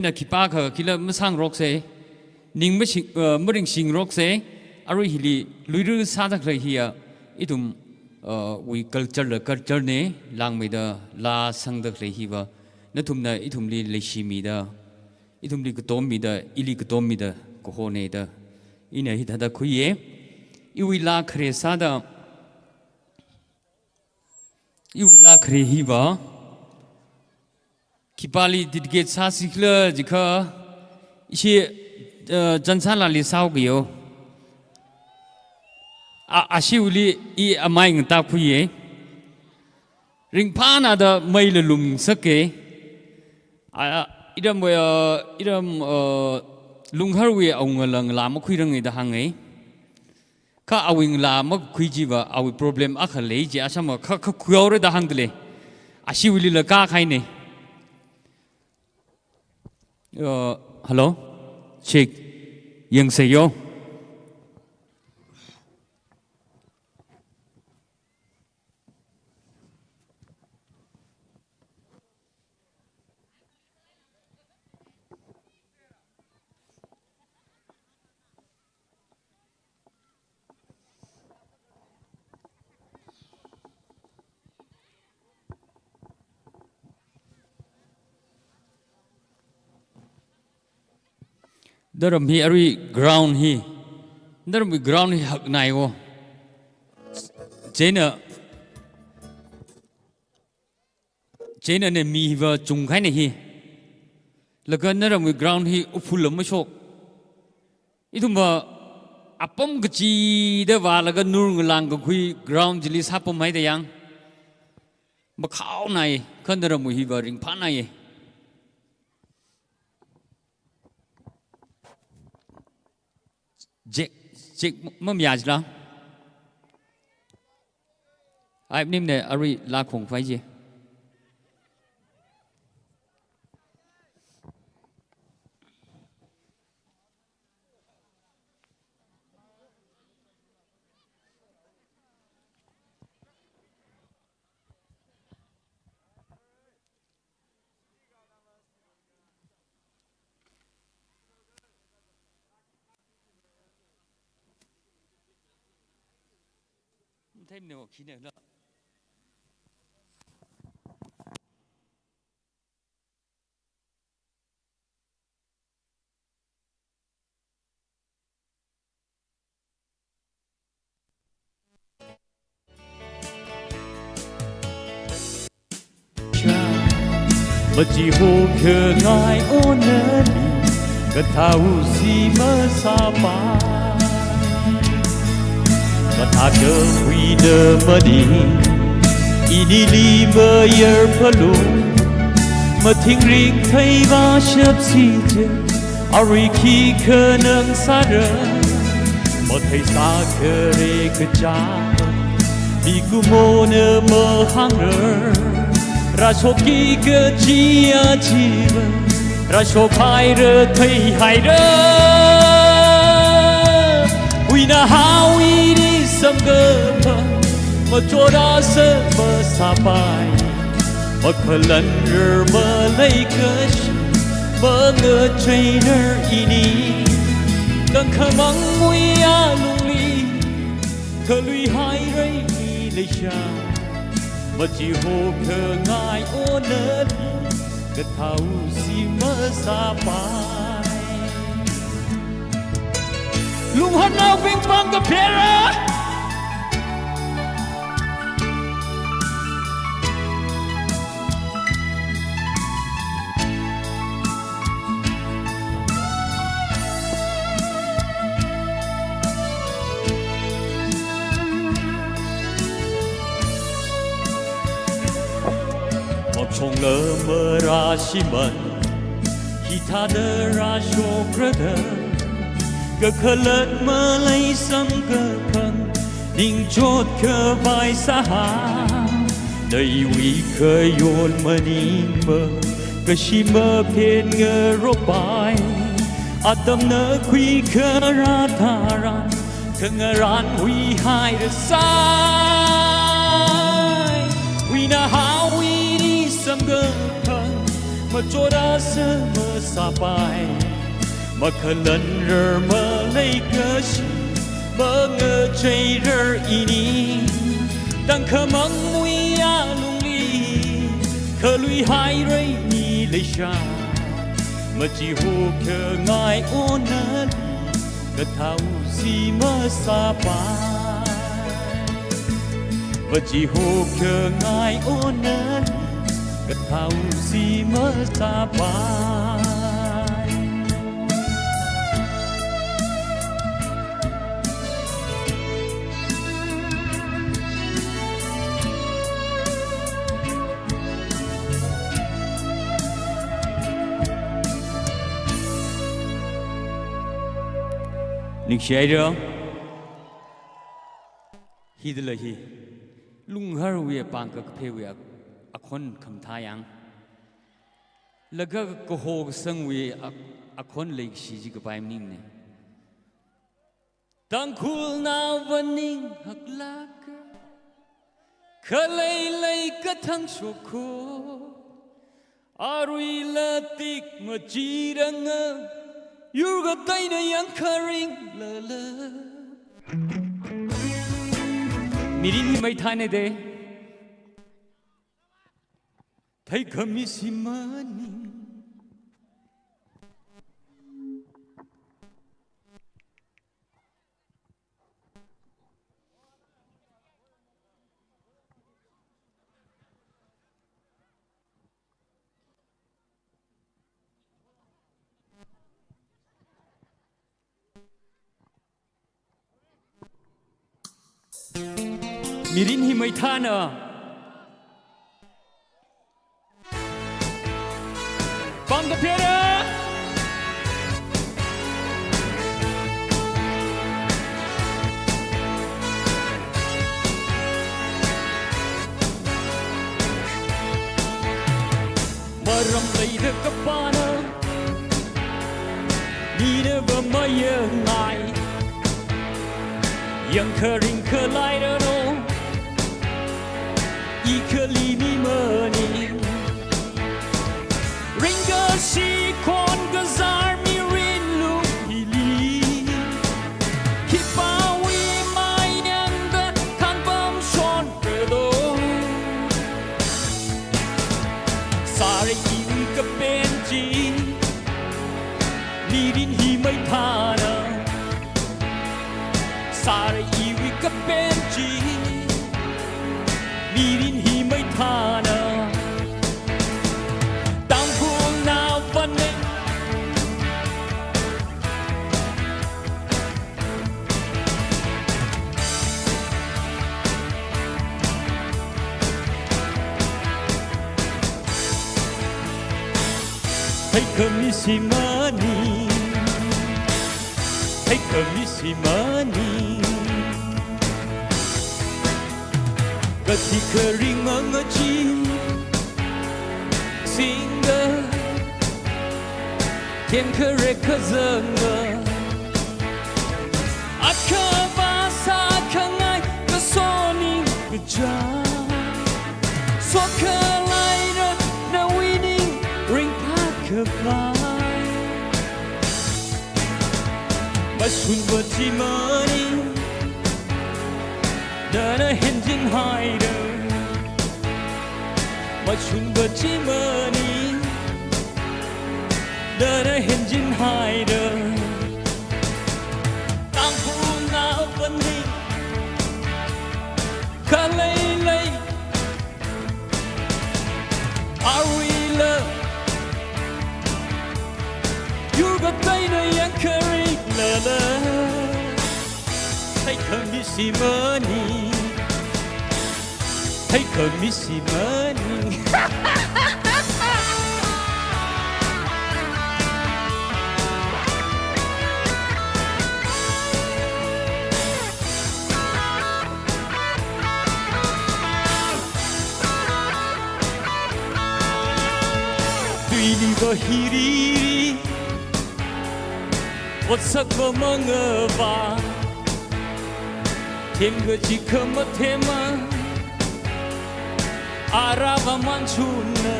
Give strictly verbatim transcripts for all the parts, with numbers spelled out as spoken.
Ina khipākha khila masāngarokse, ning mashing, uh, maringshing rokse, arui hili luira sāda khalei hiya, ithum, uh, wui culture la culture ne, langmeida laa sangda khalei hiva, nathumna ithumli leishimida, ithumli katommida, ili katommida, kahone da, ina hithāda khuiye, iwui laa khare sāda, iwui laa khare hiva, khipāli dedicate sāsi khala jiakha, ishi, uh, Chansālali sāo kayo. A, ashiwuili i amai ngatā khuiye. Ringphāna da meila lumsake. A, a, iramwui, uh, iram, uh, Lungharwui awungala ngalā makhuiranga da hānge. Kha awui ngalā makakhui chiva awui problem akha lei chi asama kha, kha khuihaora da hāngdalei. Ashiwuilila kākahaine. Uh, hello? Check. Yangseyo. Naram hi arui ground hi. Naramwui ground hi haknai wo. Chieina, chieina ne mi hiva chungkahaina hi. Laga naramwui ground hi uphul lam mashok. Ithumva apam kachida vālaga nur ngalāng kakhui ground chili sāpamhaida yang. Makhaonai, kha naramwui hiva ringphānai. Check, check, mamayā jila. Ai, nimne arui laa khongfai je. Time ne wa khi ne la. Machiho khangai onali, kathāwui si masāpai. Kathā kakhuida mani, inili mayar phalu, mathingrik theiva shapsi je. Arui khikha nang sāra, matheisā khare kachā, mikumona mahāngra, rāshokki kajiya chiva, rāshokhaira theihaira. Huina hawui samkaphang, machotda samasāpai. Makhalanrar maleikashi, mangacheina ini. Kangkhamangwui alungli, khaluihaira ini leisha. Machiho khangai onali, kathāwui si masāpai. Lungharnaobing pāng kaphera. Makshongla marāshimān, hithāda rāshokra da, kakhalat malei samkaphang, ningchot khavai sāhao, nawui khayon maningmang, kashi maphen ngaropai, atamna khuikharā tharan, khangarān huihaira sai. Huina hawui samkaphang, Machot asa masāpai, makhalanrar maleikashi, mangacheirar ini, tangkhamang muiya lungli, khalui haira ini leisha, machihokhangai onali, kathāsi masāpai. Machihokhangai onali, kathāsi masāpai. Ningshihaira. Hithāla hi, lungharwui apāng kakapheiwui ak-, akhon khamathā yang. Laga kaho kasangwui ak-, akhon leikashi chi kapai maningna. Tangkhulnaova ning haklāka, khalei leikathang shokho. Aruila tik machiranga, yur kateina yangkharinglala. Mirin hi maithāna de. Theikhami shimānna. Mirin hi maithāna. Pamda phera. Maram leida kapāna, ninava mayangai. Yangkharing khalairanu, i kali mi maning. Ringkashi khon kazar mirin lung hili, khipāwui mainyangda khangpam shon kado. Sāra iwui kapen chi, mirin hi maithāna. Sāra iwui kapen chi, mirin hi maithāna. Tangkhulnaovana. Theikhami shimānna, theikhami shimānna. Kathi kharing mangachee singda, themkhare kazangda, akhava sākhangai kasoning kachā. Sokhalaira nawui ning ringphākhavai. Mashunva chi maning, nana henjinhaira. Mashunva chi maning, nana henjinhaira. Tangkhulnaovana, khalei lei, aruila, yur kateina yangkharinglala. Theikhami shimānna, theikhami shimānna. Tuiliva hiri, otsakva mangava, themkachikha mathema, arava manchuna.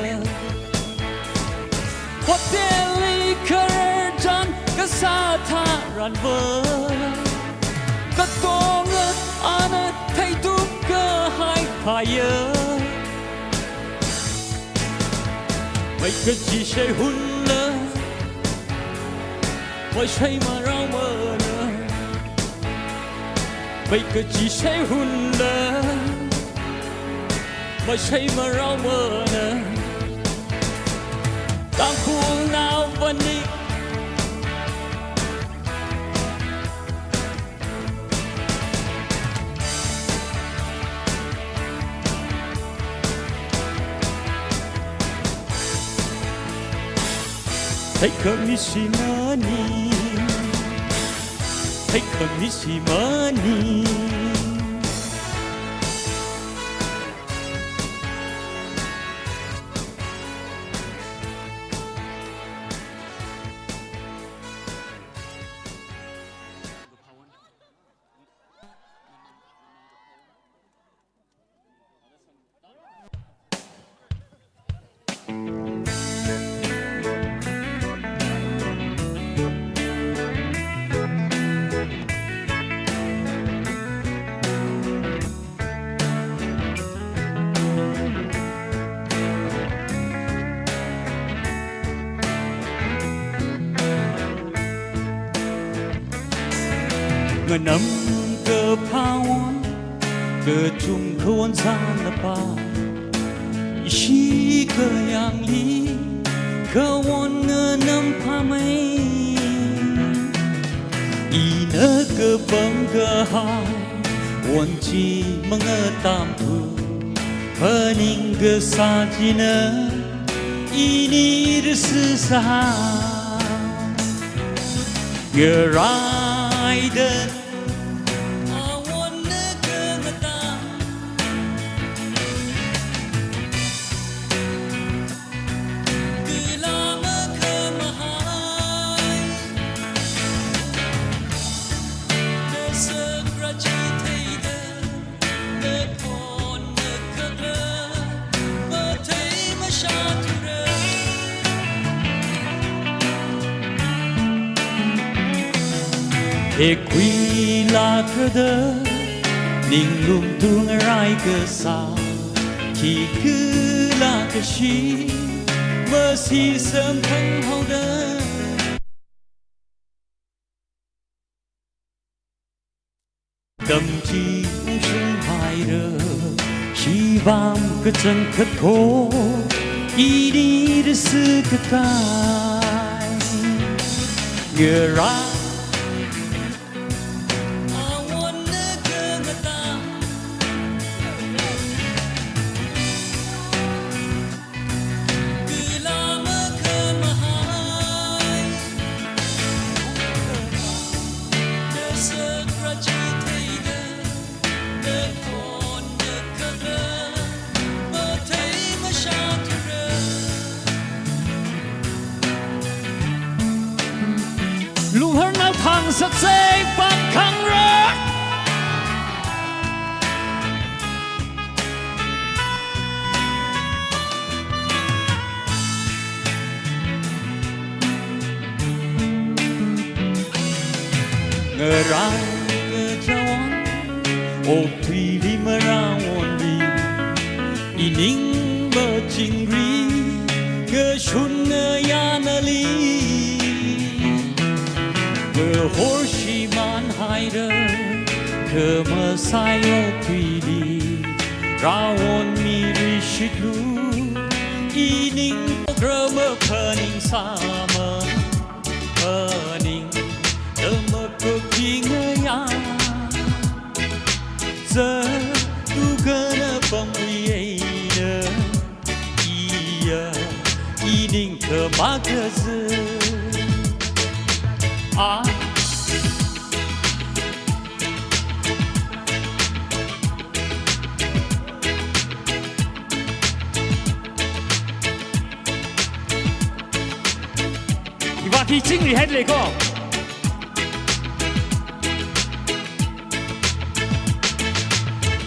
Hotelli khararchan kasā tharanva, katonga ana theithup kahai phāya. Mai kachi shai hunla, mai shai marao mana. Mai kachi shai hunla, mai shai marao mana. Tangkhulnao vani. Hei khami shimānei, hei khami shimānei. Nganam kaphāwon, kachungkhawon sānapa, ishi kayāngli khawon nganam phāmei. Ina kapam kahaiwon chi mangatamthu, phaning kasā china ini risi sāhao. Ngaraida awon na khangatā, kala makhamahai, na sakra chitheida, na khon na kakla, mathei mashāthura. Hekhuilākda, ninglum tung rai kasā, khikhala kashi, masi samphang haoda. Tamchi ungshung haira, shibam kachangkhat ko, ini risi kakai. Ngara. Lungharnao Thangsatsei Pamkhangra. Ngarān ngachaowon, okathuili marāwonli, ining machingri, ngashun ngayān ali, ngahor shimān haira, khamasai okathuili, rāwon mirishitlu, ining okrama phaning sāma, phaning, tama phaning ngayā, zatu kanapamwui eina, iya, ining khamakaza. Ah. Iva khi chingri het lei ko.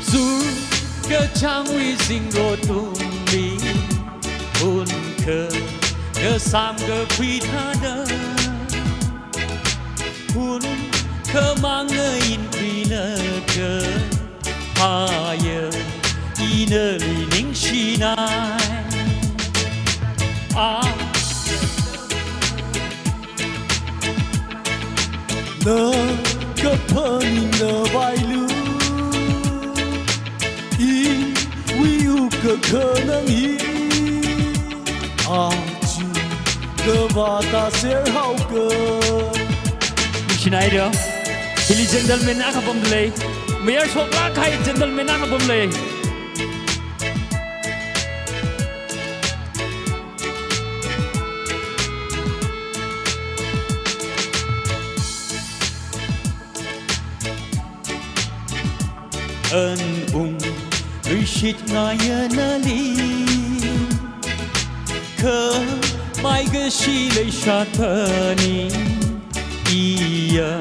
Zur kachāngwui zingrot tungli, hun kha Kasam kakhui thāda, hun khamang ngayin khuilaga, haya ina li ningshinai. Ah. Na kaphaning na vailu, iwui wukkhanang hi, aja kavāta serhaoka. Ningshinaira, hili gentleman akha pamda lei, mayar shoklāk kahai gentleman akha pam lei. An ung rishit ngayana li, khamei kashi leishat pani, iya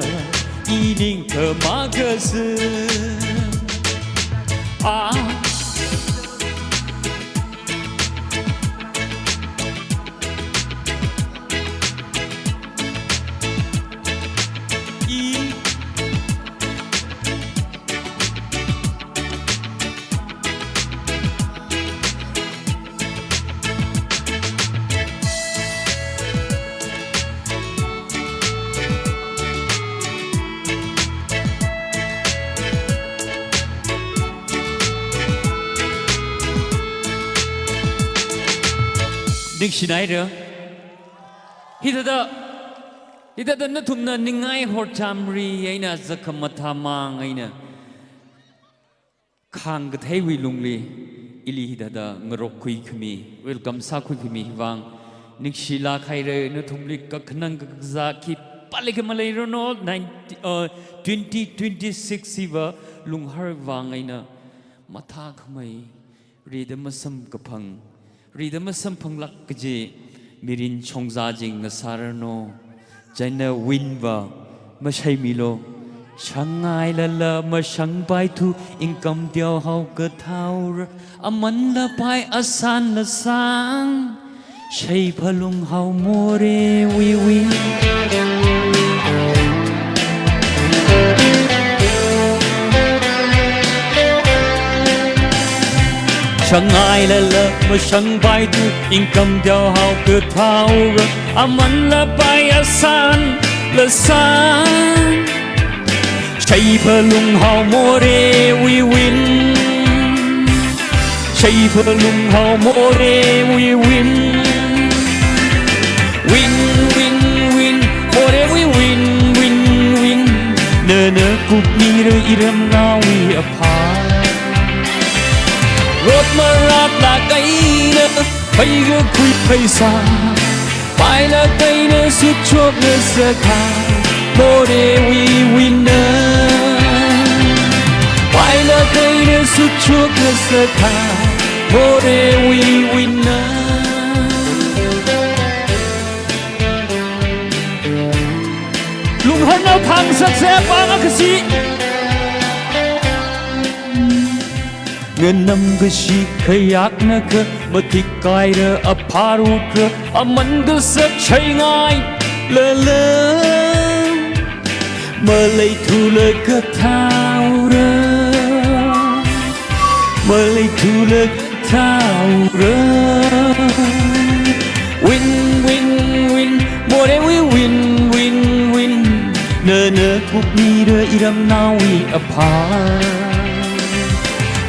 ining khamā kazin. Ah. Ningshinaira. Hithāda, hithāda nathumna ningai horchamri eina zakhamathā mang eina khāngkatheiwui lungli ili hithāda ngarokkhui khami, welcome sākhui khami vang ningshilāk haira. Nathumli kakhanang kakazā khipālikha maleiranu, nineteen, uh, twenty twenty-six hiva Lunghar vang eina mathākhamei, rida masamkaphang, rida masamphanglāk kaji mirin shongza ching ngasāranu. China Win va mashaimilu. Shangngailala mashangpaithu, ingkam teohao kathaora, amanla pai asanla sang, Sheiphalung hao morewui win. Shangngailala mashangpaithu, ingkam teohao kathaora, amanla pai asanla sang. Sheiphalung hao morewui win. Sheiphalung hao morewui win. Win, win, win, morewui win, win, win. Nana kupmira iramnaowui aphā. Rot maratlāk eina, pheikakhui pheisā. Pailāk eina sutshokngasakha, morewui winna. Pailāk eina sutshokngasakha, morewui winna. Lungharnao thang sakse pāng akha si. Nganam kashi khayākna kha, mathik kaira apharukra, aman kasak sheingailala, maleithula kathaora, maleithula kathaora. Win, win, win, morewui win, win, win. Nana kupmira iramnaowui aphā.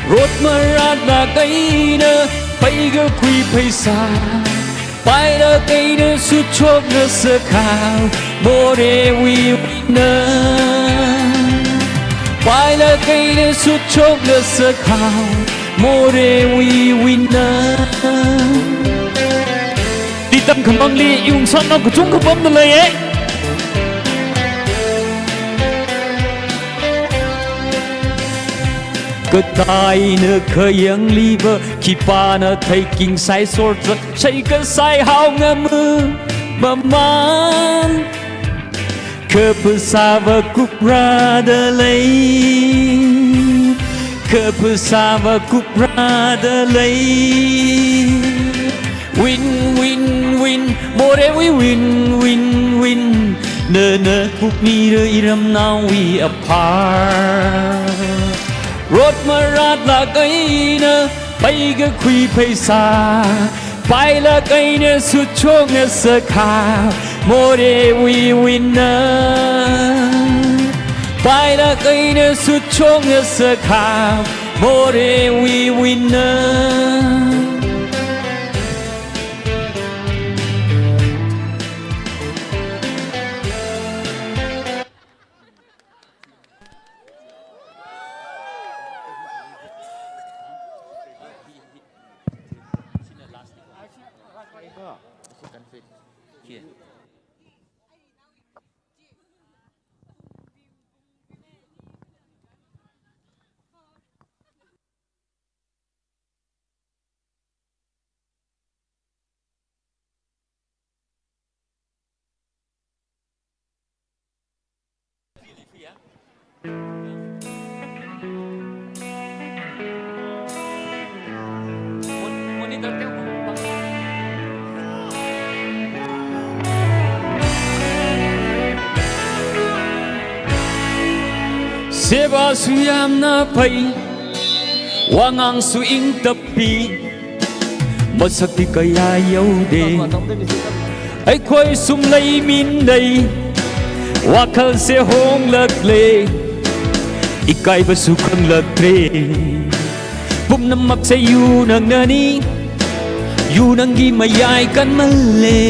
Rot maratlāk eina, pheikakhui pheisā. Pailāk eina sutshokngasakha, morewui winna. Pailāk eina sutshokngasakha, morewui winna. Titang khamangli iwungsang kachungkha pamda leiya. Kataina khayāngliva, khipāna theiking saisorsak, sheikasai hao ngama maman. Kha phasāva kuprāda lei, kha phasāva kuprāda lei. Win, win, win, Morehwui win, win, win. Nana pukmira iramnaowui aphar. Rot maratlāk eina paikakhui pheisā, pailāk eina sutshok ngasakha, Morehwui winna. Pailāk eina sutshok ngasakha, Morehwui winna. Seva su yamna phei, wangangsu ingtap pi, masakti kayā yaode. Eikhoi sum leiminlei, wakhalse honglākle, ikaivasu khanglākre. Pumnam makse yunangnani, yunangki mayai kanmale.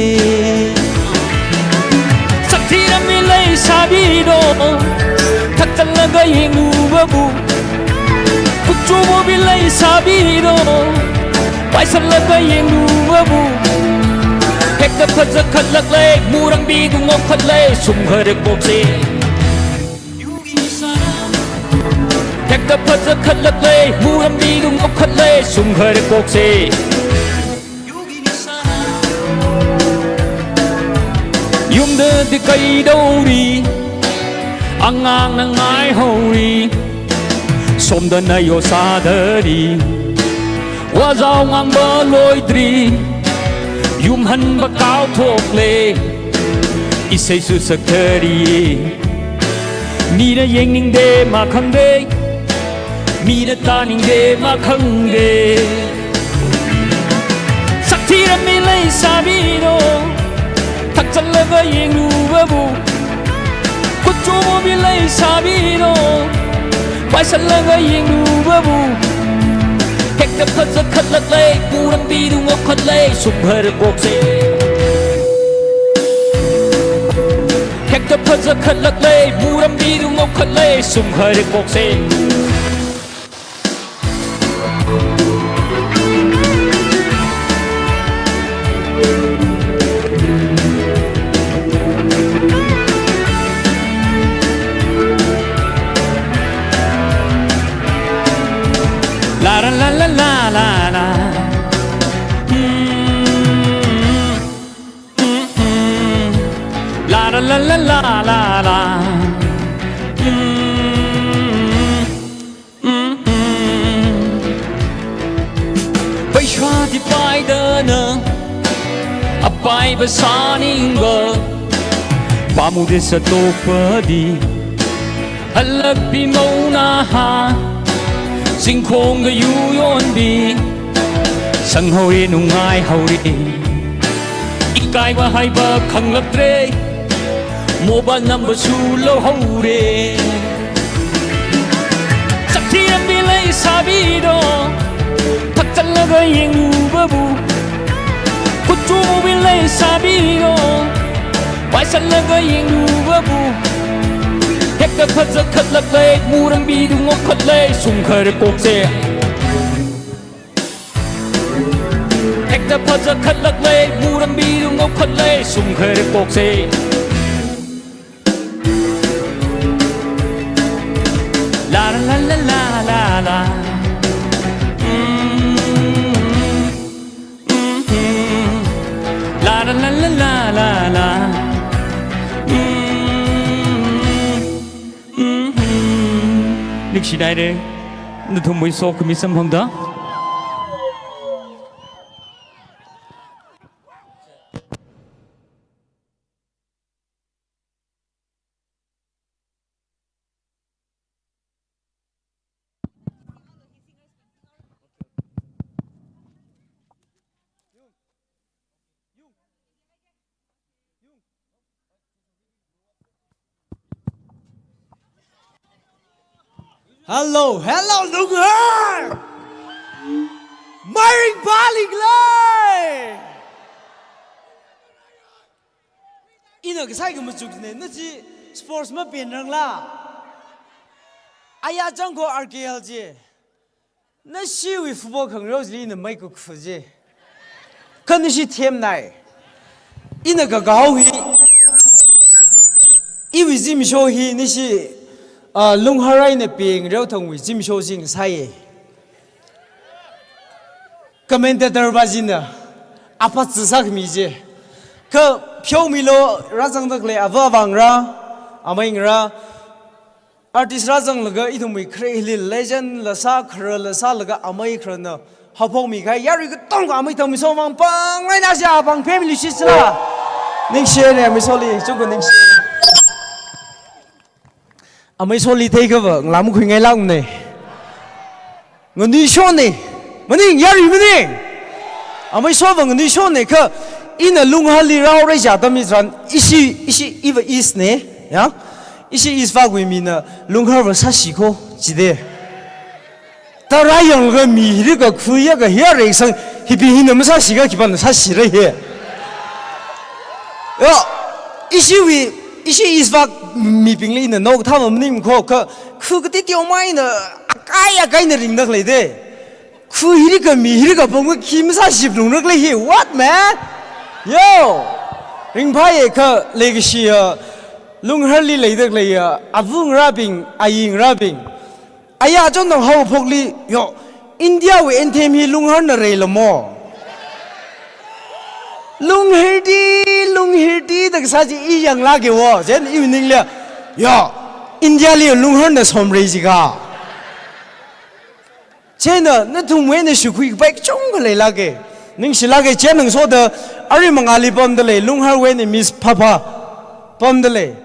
Sakthirammi leisābino, thakchānlaga yangluvabu. Kutchumobi leisābino, paisānlaga yangluvabu. Hekta phazā khatlākle, murangbi dung okhatle, sumkhare kokse. Hekta phazā khatlākle, murangbi dung okhatle, sumkhare kokse. Yumda dikaidaori, angangna ngaihaori, somda nayo sādari, wazao ngangva loidri, yumhanva kaothokle, iseisu sakthari. Mina yangningde makhangde, mina tāningde makhangde. Sakthirammi leisābino, thakchānlaga yangluvabu. Kutchumobi leisābino, paisānlaga yangluvabu. Hekta phazā khatlākle, murangbi dung okhatle, sumkhare kokse. Hekta phazā khatlākle, murangbi dung okhatle, sumkhare kokse. La la la la la la la. Mm, mm, mm. La la la la la la la. Mm, mm, mm, mm. Paishādi paidana, apaiva sāningva, pāmode sātopadi. Halakpi mauna ha, zingkhongda yuyonbi, sanghaore nungaihaore. Ikaiva haiva khanglākre, mobile number su louhaore. Sakthirammi leisābino, thakchānlaga yangluvabu. Kutchumobi leisābino, paisānlaga yangluvabu. Hekta phazā khatlākle, murangbi dung okhatle, sumkhare kokse. Hekta phazā khatlākle, murangbi dung okhatle, sumkhare kokse. La la la la la la. Mm, mm, mm. La la la la la la la. Mm, mm, mm. Ningshinaire, nathumwui sokhami samphangda. Hello, hello, Lunghar! Mairing paling lai! Ina kasai ka machuk ne, na chi sports mapen rang la. Aya chang ko R K L chi. Na shiwi football khangareo chili na mai kukfu chi. Kha nishi them nai. Ina kakao hi. Iwi zimiksho hi nishi, ah, Lunghar eina peng reo thangwi zimiksho sing sai. Commentator ba jina. Apa tsi sak mi je. Kha pheomilo razang dak le ava vang ra. Amai ngra. Artist razanglaga ithumwui khare hili legend la sā, khara la sālaga amai kharana haophokmi kahai yarui katonga amai thangmi somang pang raina sia pang family shi sila. Ningshi ne amai soli, chungkha ningshi. Amai soli thei kava, nglam khuingai lak ne. Nganui shon ne. Maning, yarui maning. Amai sova nganui shon ne kha ina Lungharli rao rai ja tam mi tharan ishi, ishi, iva is ne. Ya? Ishi is va gui mina Lungharva sashi ko, jide. Tara yanglaga mi hiri kakhuiya kahiya reisang hipi hina masashi ka khipana sashi rai he. Yo, ishiwi, ishi is va mibingli ina nao kathā maning ko kha khu kati tio mai na akai akai na ringdak lei de. Khu hiri ka mi hiri ka pong khi masaship nung rak lei hi. What, man? Yo! Ringphai e kha leikashi ya, Lungharli leidak lei ya, avung rabing, aying rabing. Aya chon nang haophokli, yo, India wui anthem hi Lungharna rei lamo. Lunghirdi, Lunghirdi, dak sa ji i yang lage wo, jen i ning le. Yo, India li Lungharna som rei ji ka. Chieina, nathumwui eina shukhui kapai kachungkha leilake. Ningshilake, chieina ngasoda, arui mangāli pamda lei, Lungharwui eina Miss Phapha pamda lei.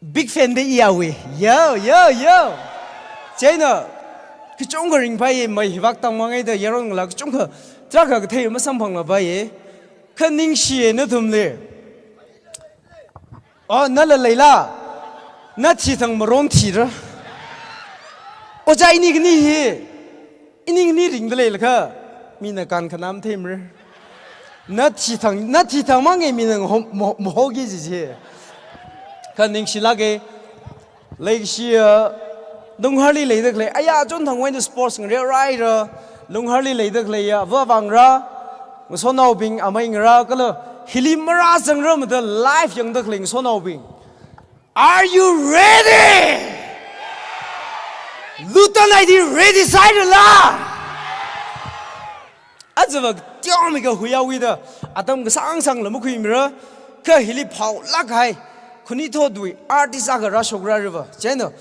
Big fan de iyawui. Yo, yo, yo. Chieina, kachungkha ringphai, mai hivak tangmang eida, yaron ngala kachungkha, tarākha kathei masamphangla pai. Kha ningshiye nathumli. Oh, nala leila. Na thithang maron thira. Oja ini kani hi. Ini kani ringda leilakha. Mina kan khanam themre. Na thithang, na thithang mange mina ho-, mo-, mohogi ji ji. Kha ningshilake. Leikashi ya, Lungharli leidak lei, aya chon thangwui eina sports ngareo raira, Lungharli leidak lei ya, va vangra, ngasonaobing amai ngra, kala hili mara zangra mada live yangdak lei ngasonaobing. Are you ready? Lutan I D ready side la? Ajava tiong mi kahuiya wida, atam kasang sangla makhuimira, kha hili phaolak hai, khanuithotwui artist akha rāshok rāra va, chieina,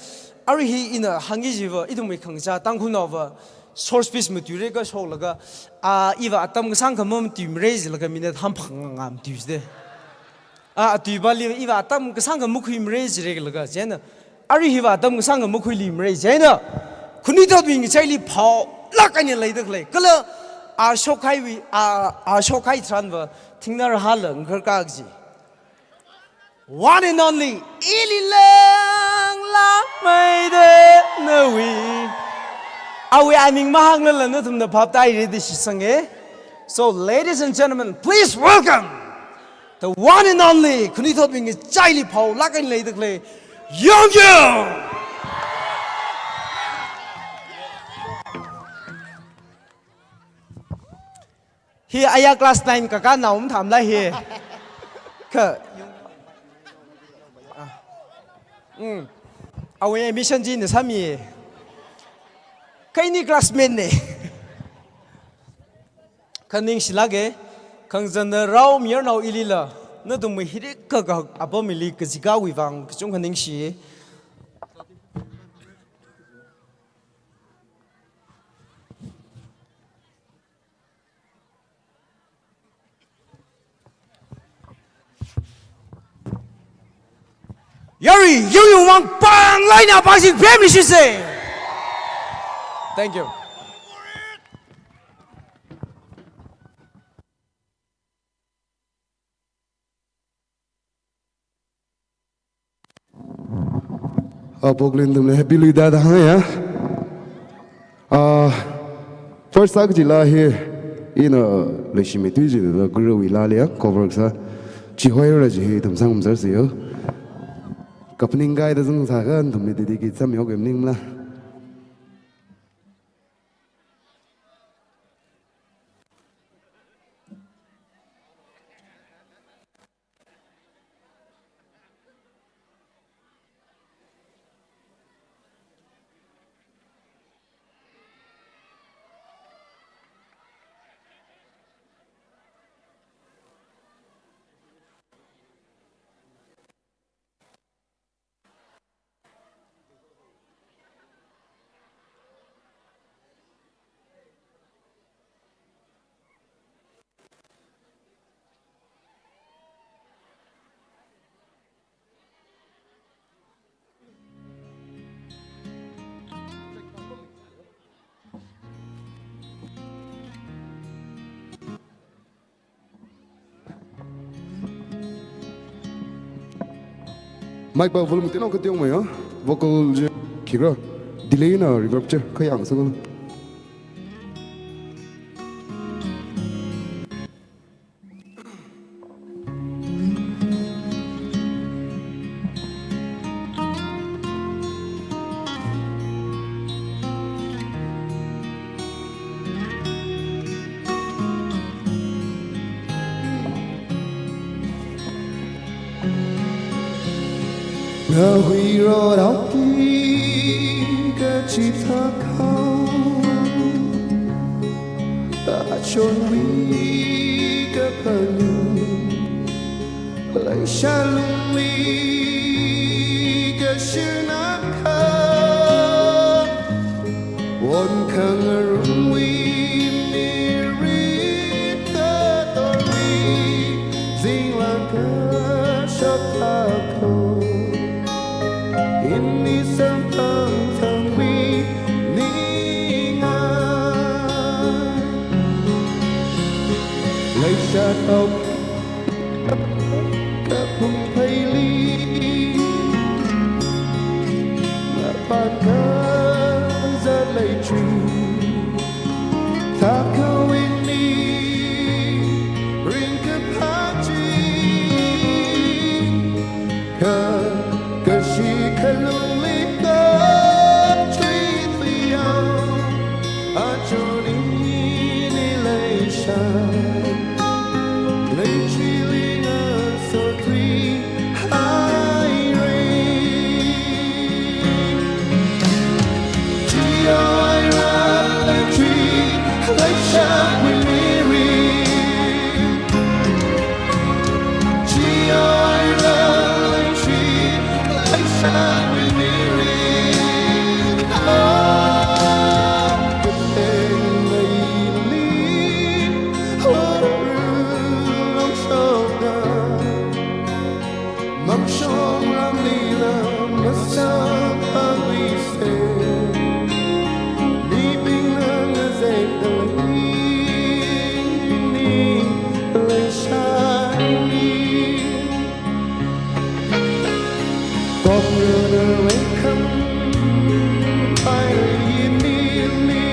arui hi ina hāngki jiva, ithumwui khangachā Tangkhulnaova, short speech matuira kashoklaga, a, iva atam kasang kha mamatuimara jilaga minute hamphang ngam tui jide. A, atui bali iva atam kasang kha makhuimara jire laga, chieina, arui hiva atam kasang kha makhuiluimara, chieina, khanuithotwui ngachaili phaolak eina leidak lei. Kala, a shokhaiwui, a, a shokhai tharan va, thingnā rahāla ngarkak ji. One and only, ili langla maida nawui. Awui aming mahānglala nathumna phap taira da shitsanga. So, ladies and gentlemen, please welcome the one and only, khanuithotwui ngachaili phaolak eina leidak lei, Yongyong! Hi aya class nine kakā nao mathāmala hi. Kha. Ah. Mm. Awui admission chi ina sāmi. Kha ini classmate ne. Kha ningshilake, khangazan rao mayarnao ilila, nathumwui hirik kaka apam ili kazikawui vang kachungkha ningshi. Yarui, yung yung wang pang lai na pang sing pem ni shi se. Thank you. Ah, Poklin nathumli happy Lvida da hānga ya. Ah, first sākajila hi, ina leishimi tui jila Guruvwui laali ya, cover sā. Chi hoira chi hi ithum sangmzar siyo. Kaphaning kaida zang sākha nathumli titi ki sam yok em ningla. Mic pa volume tino kationg maya. Vocal je khikha delay na reverb je khayang sa. Nahui rorao ki kachithā khao, achonwui kaphaning, leishat lungli kashunakha, won khangarumwui mirin katonwui zinglang kashok thākho. Ini samphang thangwui ningai. Leishat aok kaphung pheili, mapān kazat leichui, thākha ini ringkaphā chi, kha kashi khalungli kachui thuyao, achon ini leishat, leichili ngasothui haira. Chihaira leichi, leishatwui mirin. Chihaira leichi, leishatwui mirin. Ah, kaphaning leili, horu longshokda. Mangshong ramlila masamphangluise. Mibingna ngazekdalei ini leishatli. Kong rana wekam pai ini ni.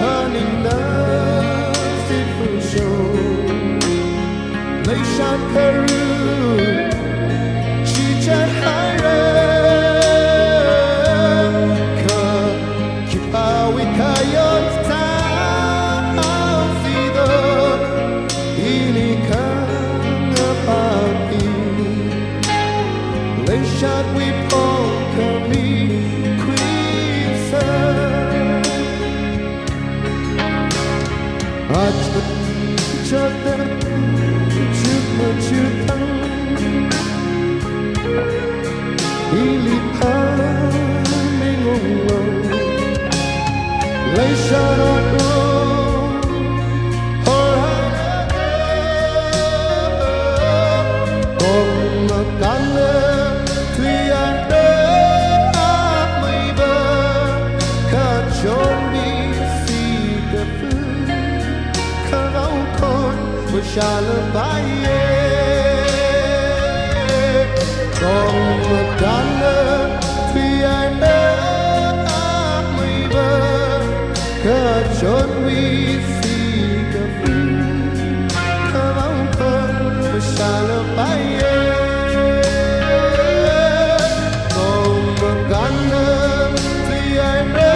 Phaningda sifusho, leishat kharu chichat haira. Kha khipāwui khayon sāhaosido, ini khangapāpi. Leishatwui phongkhami khuisa. Achut chotda chukmachutang, ili phaning unglo. Leishat otlo. Dana tui ai me a mai ba, kachonwui sikafu, kavao kon mashala paiye. Kong makana tui ai me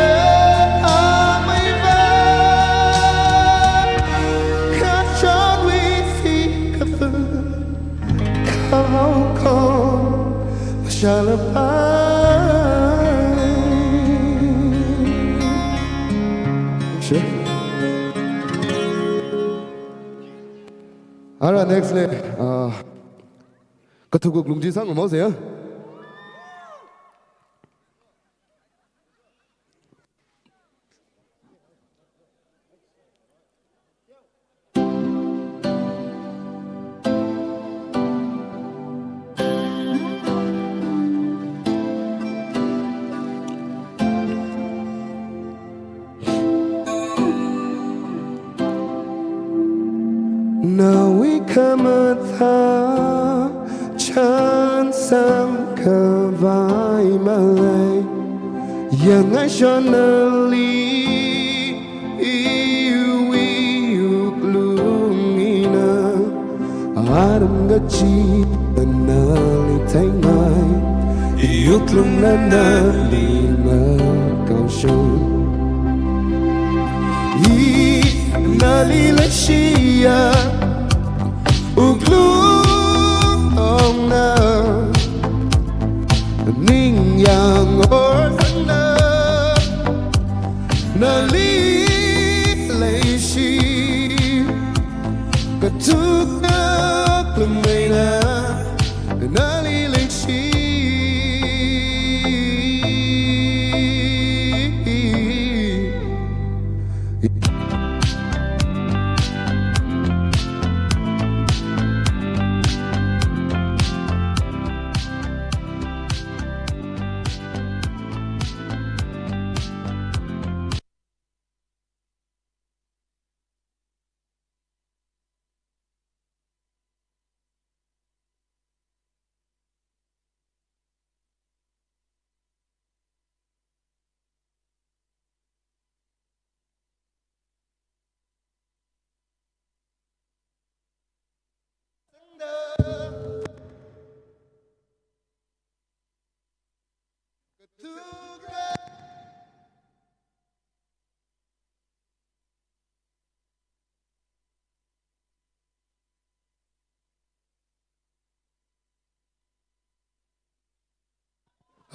a mai ba, kachonwui sikafu, kavao kon mashala pai. Sure. Ara, next le, uh, kathukuk lungji sang mo se ya. Nawui khamathā chānsang khavai malei, yangngai shonali iwui wuklung eina, atam kachida nali theingai, wuklungna nali makaoshon. I nali leishiya wuklung ongna, ningyāng orsangna, nali leishi kathukuk lungmeina, nali leishi.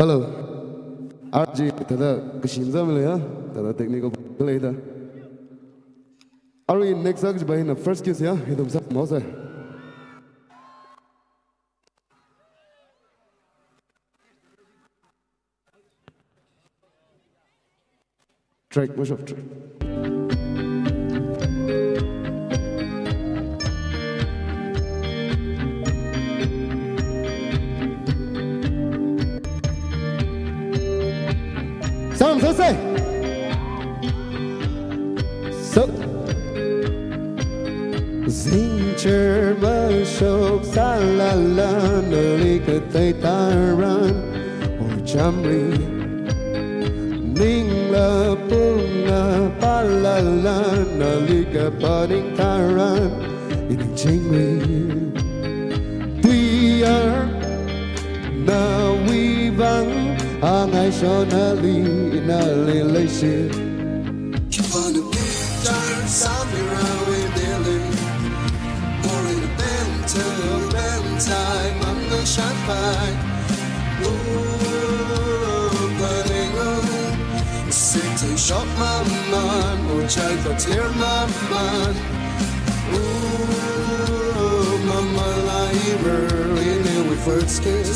Hello. R J, thāda kashin zam leiya, thāda technical leida. Arui next sāki jiva hina first kiss ya, ithum sāmo se. Track, mashof track. Sound, so say. So. Zingchar mashok sālala nali kathei tharan, or chamri ningla punga pālala nali kaphaning tharan, ining chingri. Tuiyār nawui vang, angai shonali nali leishi. Wanna be tired, samira we daily. More in a band, to band time, I'm the shine by. Ooh, but I know. Sing to shop, my man, or child, but here, my man. Ooh, mama, liver, in a we first kiss.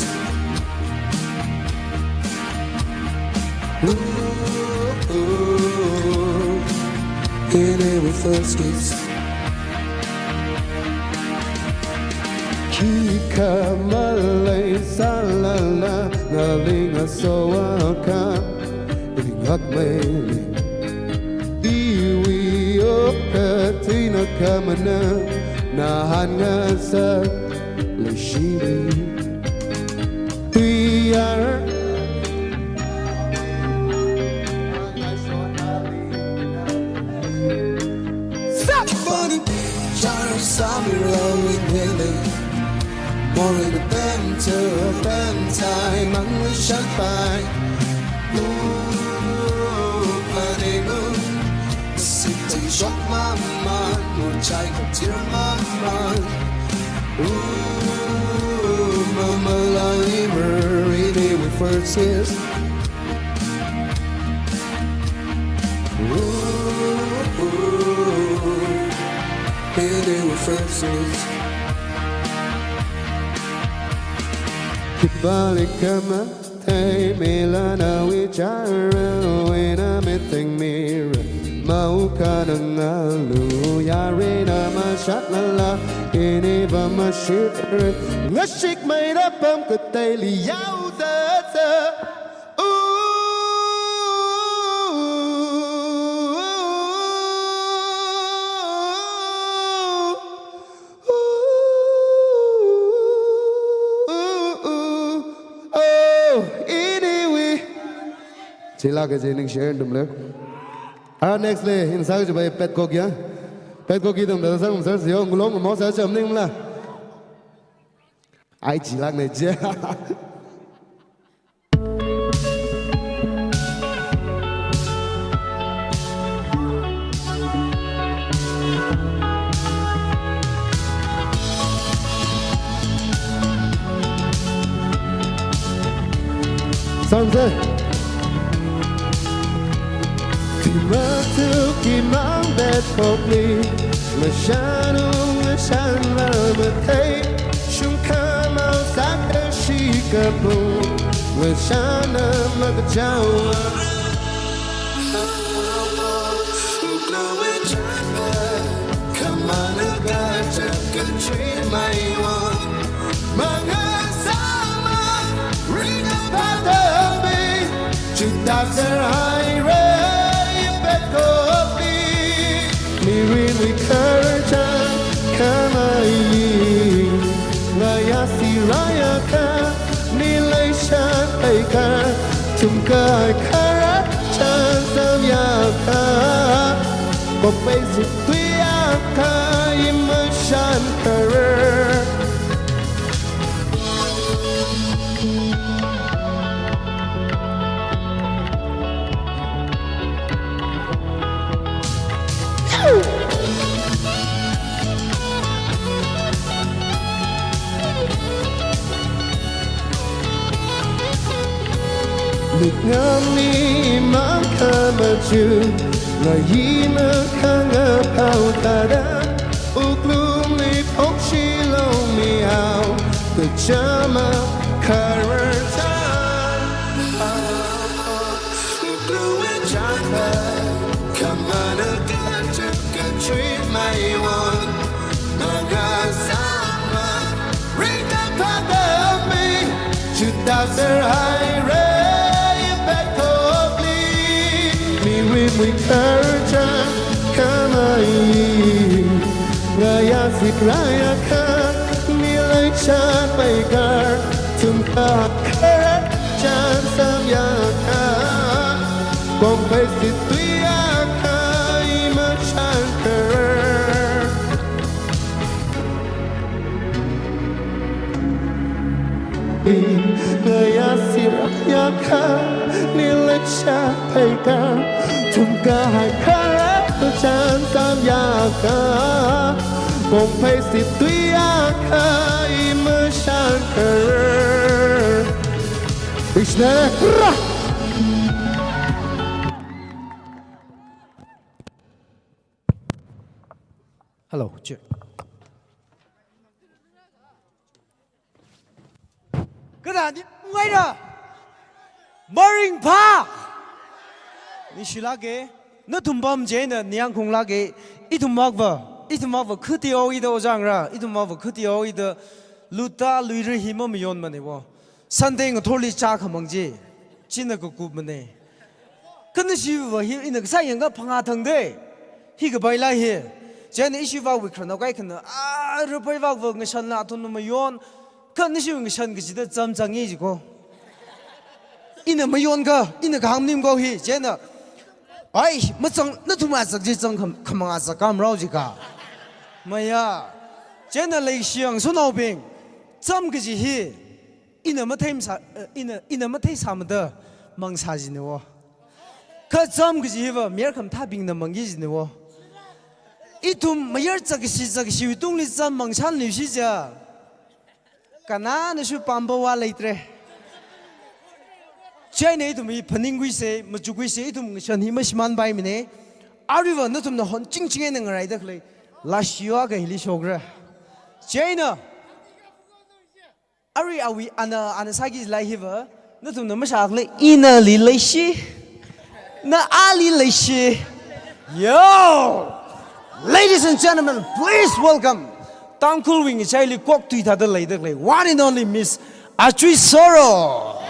Ooh, ooh, in a we first kiss. Khikha malei sālala, ngaling asowa kha, ilingak mei. Iwui okathuina khamana, nahān ngasa leishi. Tuiyār More in the band to band time, and we shall fight. Ooh, honeymoon. Sit and shock my mind, more try to tear my mind. Ooh, mama, limer, really, we first is. Ooh, ooh, really, we first is. Kibali kama, te milana wichara, wena meteng mira, mau kana ngalu, yarena mashat lala, ini ba mashire, ngashik mai da pam kateli yau tata. Ooh, ooh, ooh, ooh. Oh, anyway. Chila ke jening share dum le. Ara next le, insa ke jibai pet kok ya. Pet kok ki dum da sang sar sio, ngulong mo sa cham ning la. Ai chilak ne je. Sangse. Timatu kimang bet kokli, mashanung mashan la matei. Shungkhamau sākta shikapu, ngashana makajawa. Kamana kaja kachimaiwa, mangasama, ringa padabi. Chitaser haire, pet kopi. Mirin wikar chan kamai. Ngayasi rayaka, nilai shan paikar. Tumka kara chan samyaka. Kopai situyaka, imashan karar. Mitngam ni makhamachun, ngayina khangapau tada. Uklungli phokshilong miau, kachama kararchan. Uklungli chapa, kamana kaja kachimaiwan. Mangasama, ringa padabi. Chitaser haire, pet kokli. Mirin wikar chan kamai. Ngayasi rayaka, nilai shan paikar. Tumka kara chan samyaka. Kongpai situyaka, imashan karar. Ngayasi rayaka, nilai shan paikar. Tumka kara chan samyaka. Kongpai situyaka, imashan karar. Ishna ra. Hello, check. Kada ni ngaira. Maringpha. Nishilake. Nathum pam jina niang khunglake. Ithum makva. Ithum makva khuti o ida ojang ra. Ithum makva khuti o ida luta luira hi mamayon mane wo. Sunday ngathorli cha khamang ji. China kakupmane. Kha nashiva hi ina kasā yangkha phangā thangde. Hi kapaila hi. Chieina ishiva wikhrana kaikhana. A, rupai vava ngashanla athumna mayon. Kha nashiva ngashan kachida cham changi jiko. Ina mayonkha, ina kahāng maningko hi. Chieina. Ai, machang, nathum azak ji chang kham-, khamang azak kam rao jika. Maya. Chieina leishiang sunaobing. Cham kaji hi, ina mathei masā, eh, ina, ina matheisāmada mangsā jina wo. Kha cham kaji hiva, mayar khamathābingna mangki jina wo. Ithum mayar chākashi, chākashiwui tungli cham mangsānli shi ja. Kanānashu pāmba vā leitra. Chieina ithum hi phaningkhuisa, machukhuisa, ithum ngashan hi mashimānpaimana. Aruiva nathumna honchingching eina ngaraida khalei lashio akha hili shokra. Chieina, arui awui ana, ana sāki lai hiva, nathumna mashākhalei inali leishi, na ali leishi. Yo! Ladies and gentlemen, please welcome Tangkhulwui ngachaili koktui thāda leida khalei one and only Miss Achui Soro.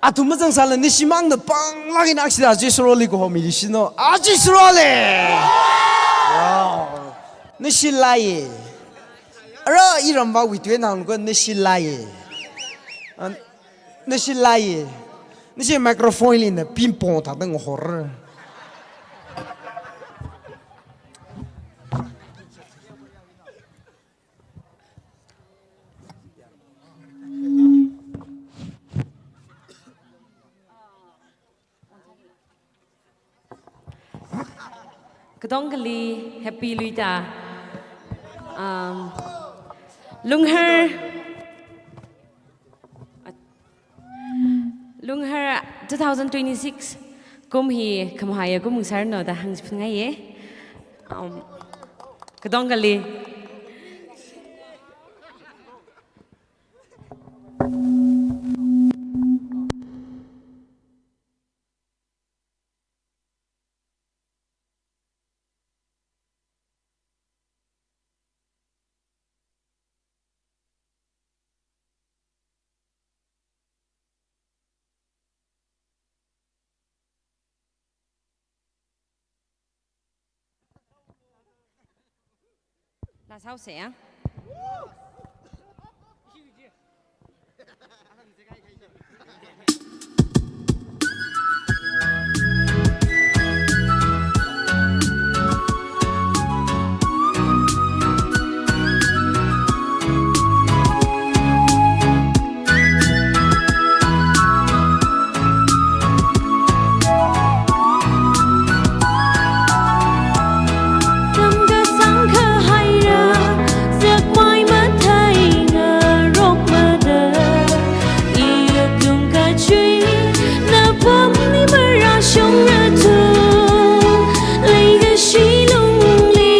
Athum mazangsāla nashimangna panglāk eina akshida Achui Soroli kahomi di shino. Achui Soroli! Wow. Nashilāya. Ara iramvāwui tui eina hāngkha nashilāya. An-, nashilāya. Nashi microphone li na ping pong thāda ngahor. Katongkhali happy Lui Ta. Um, Lunghar, Lunghar two thousand twenty-six kum hi khamahaiya kum ngasāranu da hāngchipngaiya. Um, katongkhali. Last house ya. Tamkasang kahaira, zakmai mathei ngarokmada, iyuk tungkachui, napamli marāshungra tu, leikashi lungli,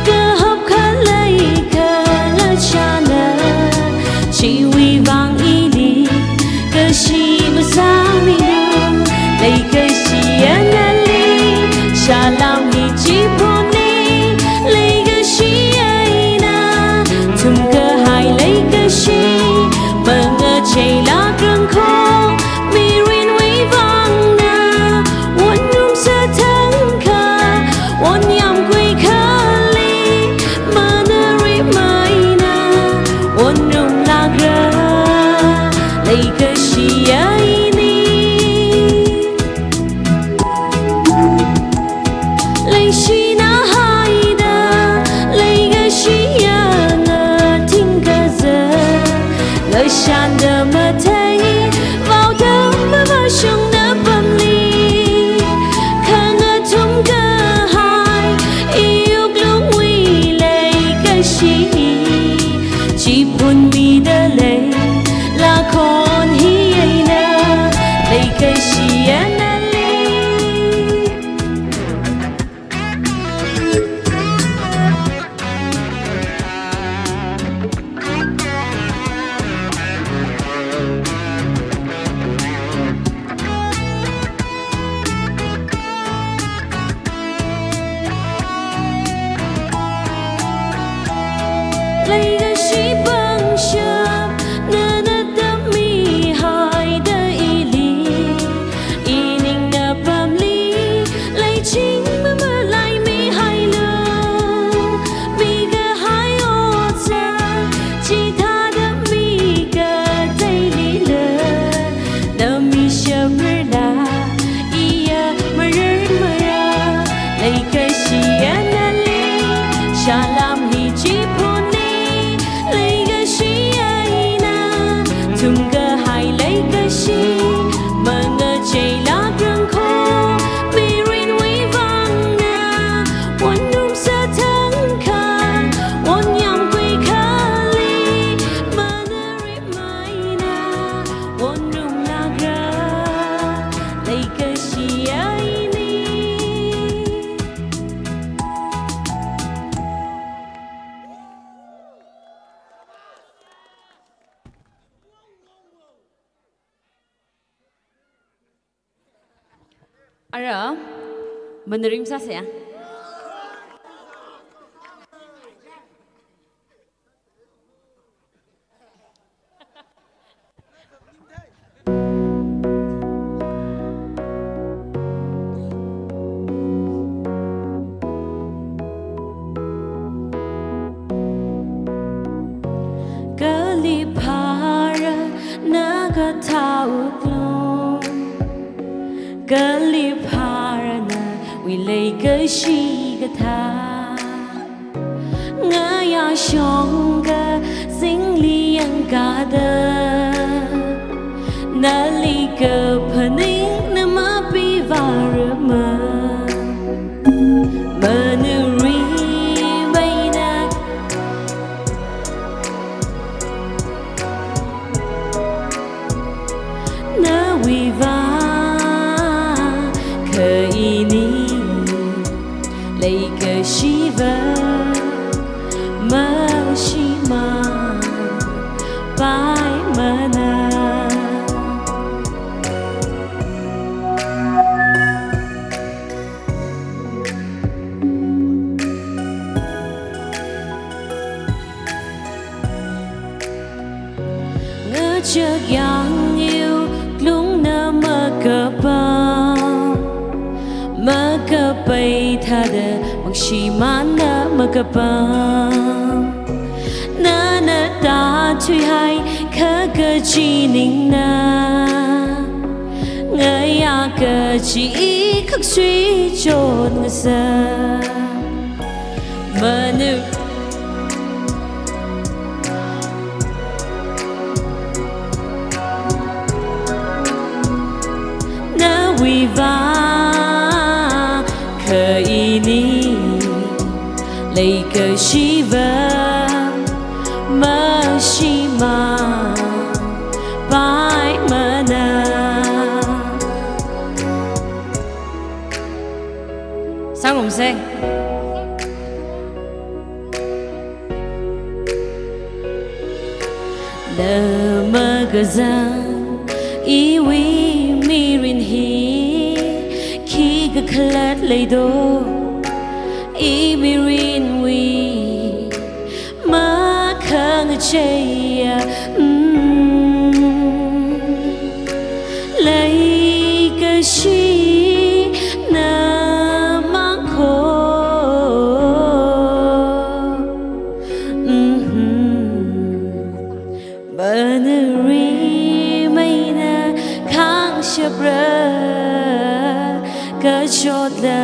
kahap khalei kala chāna, chiwui vang ili, kashi masāmida, leikashi anali, salam hi chiphunni, leikashi eina, thumkahai leikashi, mangacheilāk rangkho, mirinwui vangna, wonrum sāthangkha, wonyamkhui kali, manari maina, wonrumlākra, leikashi aini. Leishina haida, leikashi anga thingkaza, lashanda mathei, vaoda mavāshung napamli, khangathum kahai, iyuk lungwui leikashi, chiphunmida lei, lakhon hi eina, leikashi anali. Leikashi pangshap, nana tammihaida ili, ining napamli, leiching mamalaimihailu, mikahai otsak, chithāda mikateilila, nami shaprala, iya marar mara, leikashi anali, salam Hi chiphunli leikashi eina, thumkahai leikashi, mangacheilāk rangkho, mirinwui vangna, wonrum sāthangkha, wonyamkhui kali, manarip maina, wonrum lākra, leikashi eina. Ara, manarip sāsa ya. Kali phāra na kathā wuklung, kali phāra nawui leikashi kathā. Ngayā shongkazingli yangkada, nali kaphaning na mapivārama. Manarip eina nawui vang kha ini, leikashiva mashimānpaimana. Ngachak yāng wuklungna makapam, makapai thāda mashimānna makapam. Nana tāthuihai khakachi ningna, ngayā kachi i khaksui chotngasak. Manu nawui vang kha ini, leikashiva mashimānpaimana. Sāngarumsa. Na makazang iwui mirin hi khikha khalat leido, i mirinwui makhangacheiya, mm, leikashi namang kho. Mm-hmm. Manarip eina khangshapra kachotla,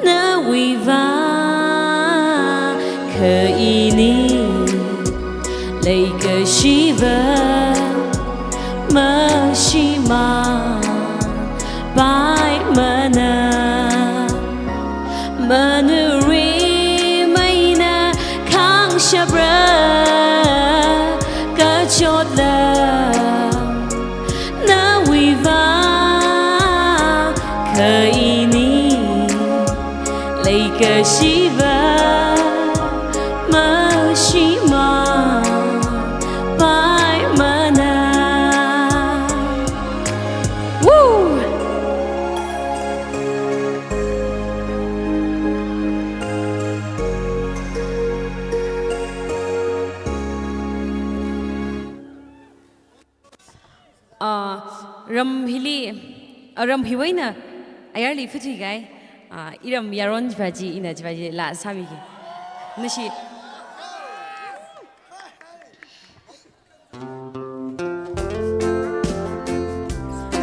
nawui vang kha ini, leikashiva mashimānpaimana. Manarip eina khangshapra kachotla, nawui vang kha ini, leikashiva mashimānpaimana. Woo! Ah, ram hili, ah, ram hiwui eina ayarli phuthuikahai, ah, iram yaron chiva chi, ina chiva chi laa sāmiki. Nashi.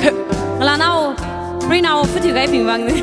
Kha-, ngalānao, preinao phuthuikahaibing vangna.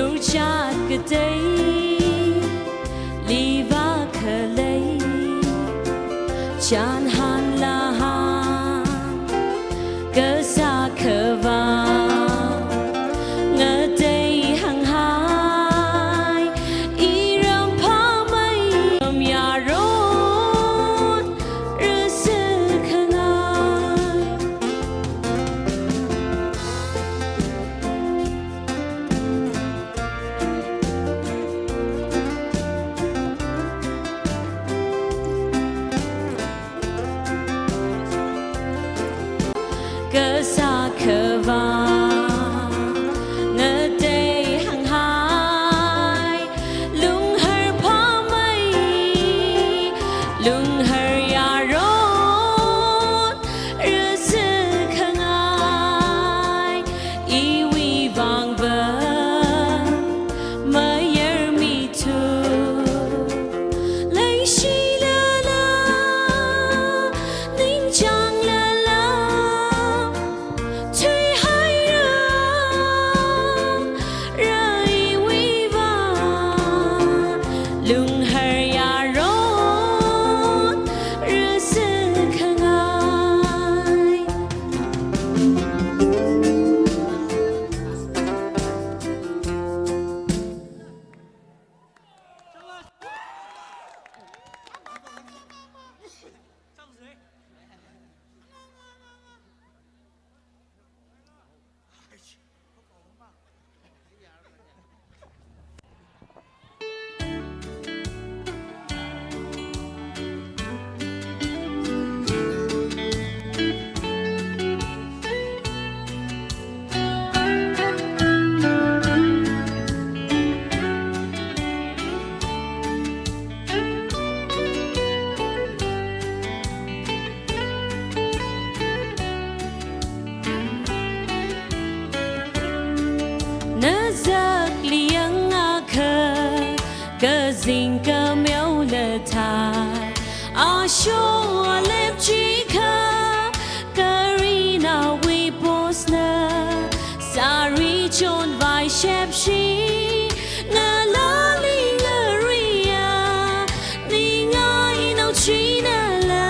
Lurchat kateili vākhalei, chānhanla hāng, Kasā Akhava ngatei hānghai, iram phāmei, yaron rāsā khangai. Kasā Akhava ngatei hānghai, lunghar phāmei, lunghar yaron rāsā khangai, iwui vangva mayarmithu. Leishilala, ningchānglala, thuihaira, raiwui vang, lunghar yaron rāsā khangai. Nazakli yangakha, kazing kameola thai, asho alep chikha, karinawui postna, sari chonvai shepshi, ngalāli ngariya, ningai nao chinala,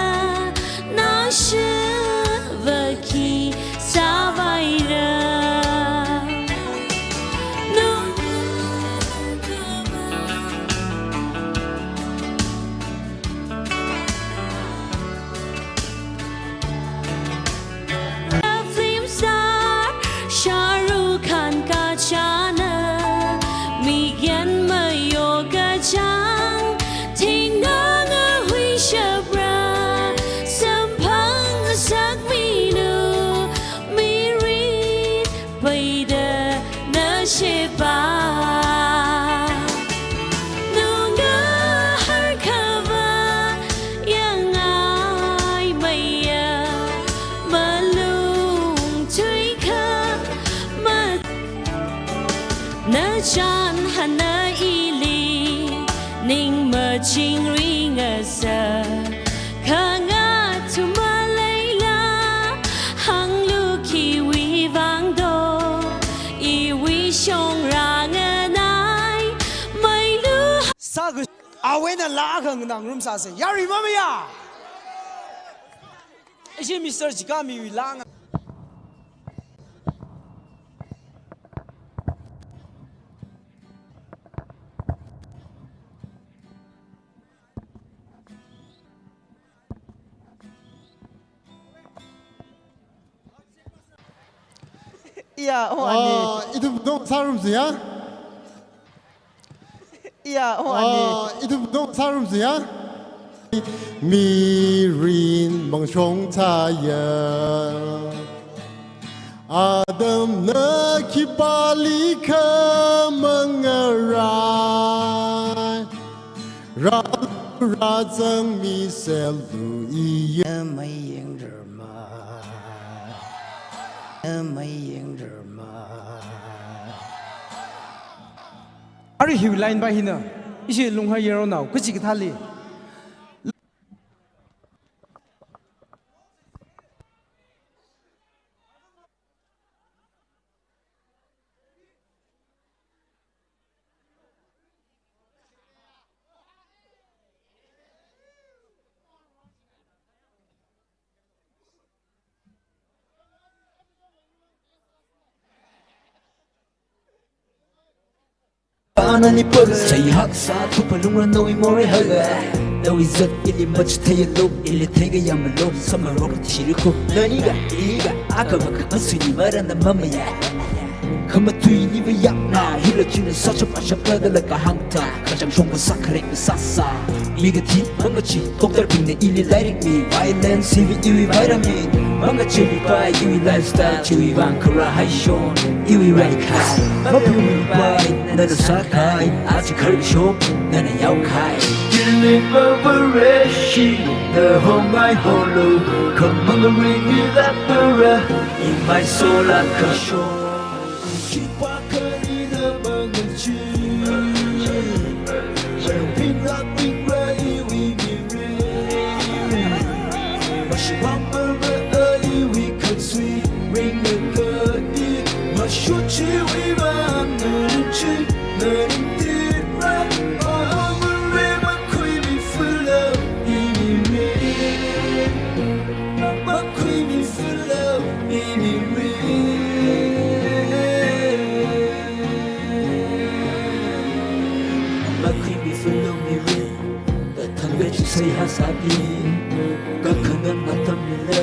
nashava khi sāvaira. Nu Film star Shah Rukh Khan kachāna, migyan mayo kachāng, thingnga ngahui shapra, samphang sakminu, mirin peida nashipa. Nungahar kava yangai maya, malung thuikha ma, nachānhana ili, ning machingri ngasa, khangatha maleila, hānglu khiwui vang do, iwui shongra nganai, mailu. Sāga, awena laa khanganang rum sāsa. Yarima maya? Ishi Mister Jikamiwui laa nga. Iya, oh, ani. Ah, ithum dong sārumsa ya? Iya, oh, ani. Ah, ithum dong sārumsa ya? Mirin mangshong thaya. Atamna khipālikha mangarai, rālu rāzangmi sellu iya. Mayingrarma, mayingrarma. Arui hiwui line va hina, ishi Lunghar yaronao kachikathāli. Anani paga seihā kasā thupalungra nawui morei haga. Nawui zat ili machitheialu, ili theikayāmalu, sāmarok thirikho. Naniga, iga, akhavaka asui ni marana mamaya. Khamatuili vayakna, hila china sāshap ashap laga laga hāngta. Kachangshong kasā kharek kasā sā. Mi kathi, mangachee, doctor bingna ili lairik mi. Violence hiwui iwui vairam mi. Mangacheeluipai iwui lifestyle, chiwui vang kharā haishon iwui raikhai. Maphuiluipai nana sākahai, aja kharkashok nana yaokhai. Ili mavareshi, nahomai holo, khamangari ilapara, imai sola kashok. Khipākhalila mangachee. Phinglāk phingra iwui mirin. Mashimānmara iwui khansui ringlaga i. Mashut chiwui vang ngaringching ngaringtira. Oh, mare makhuimi filo imirin. Makhuimi filo imirin. Makhuimi filo mirin. Kathang kachi seihā sābi. Kakhanang atam mila.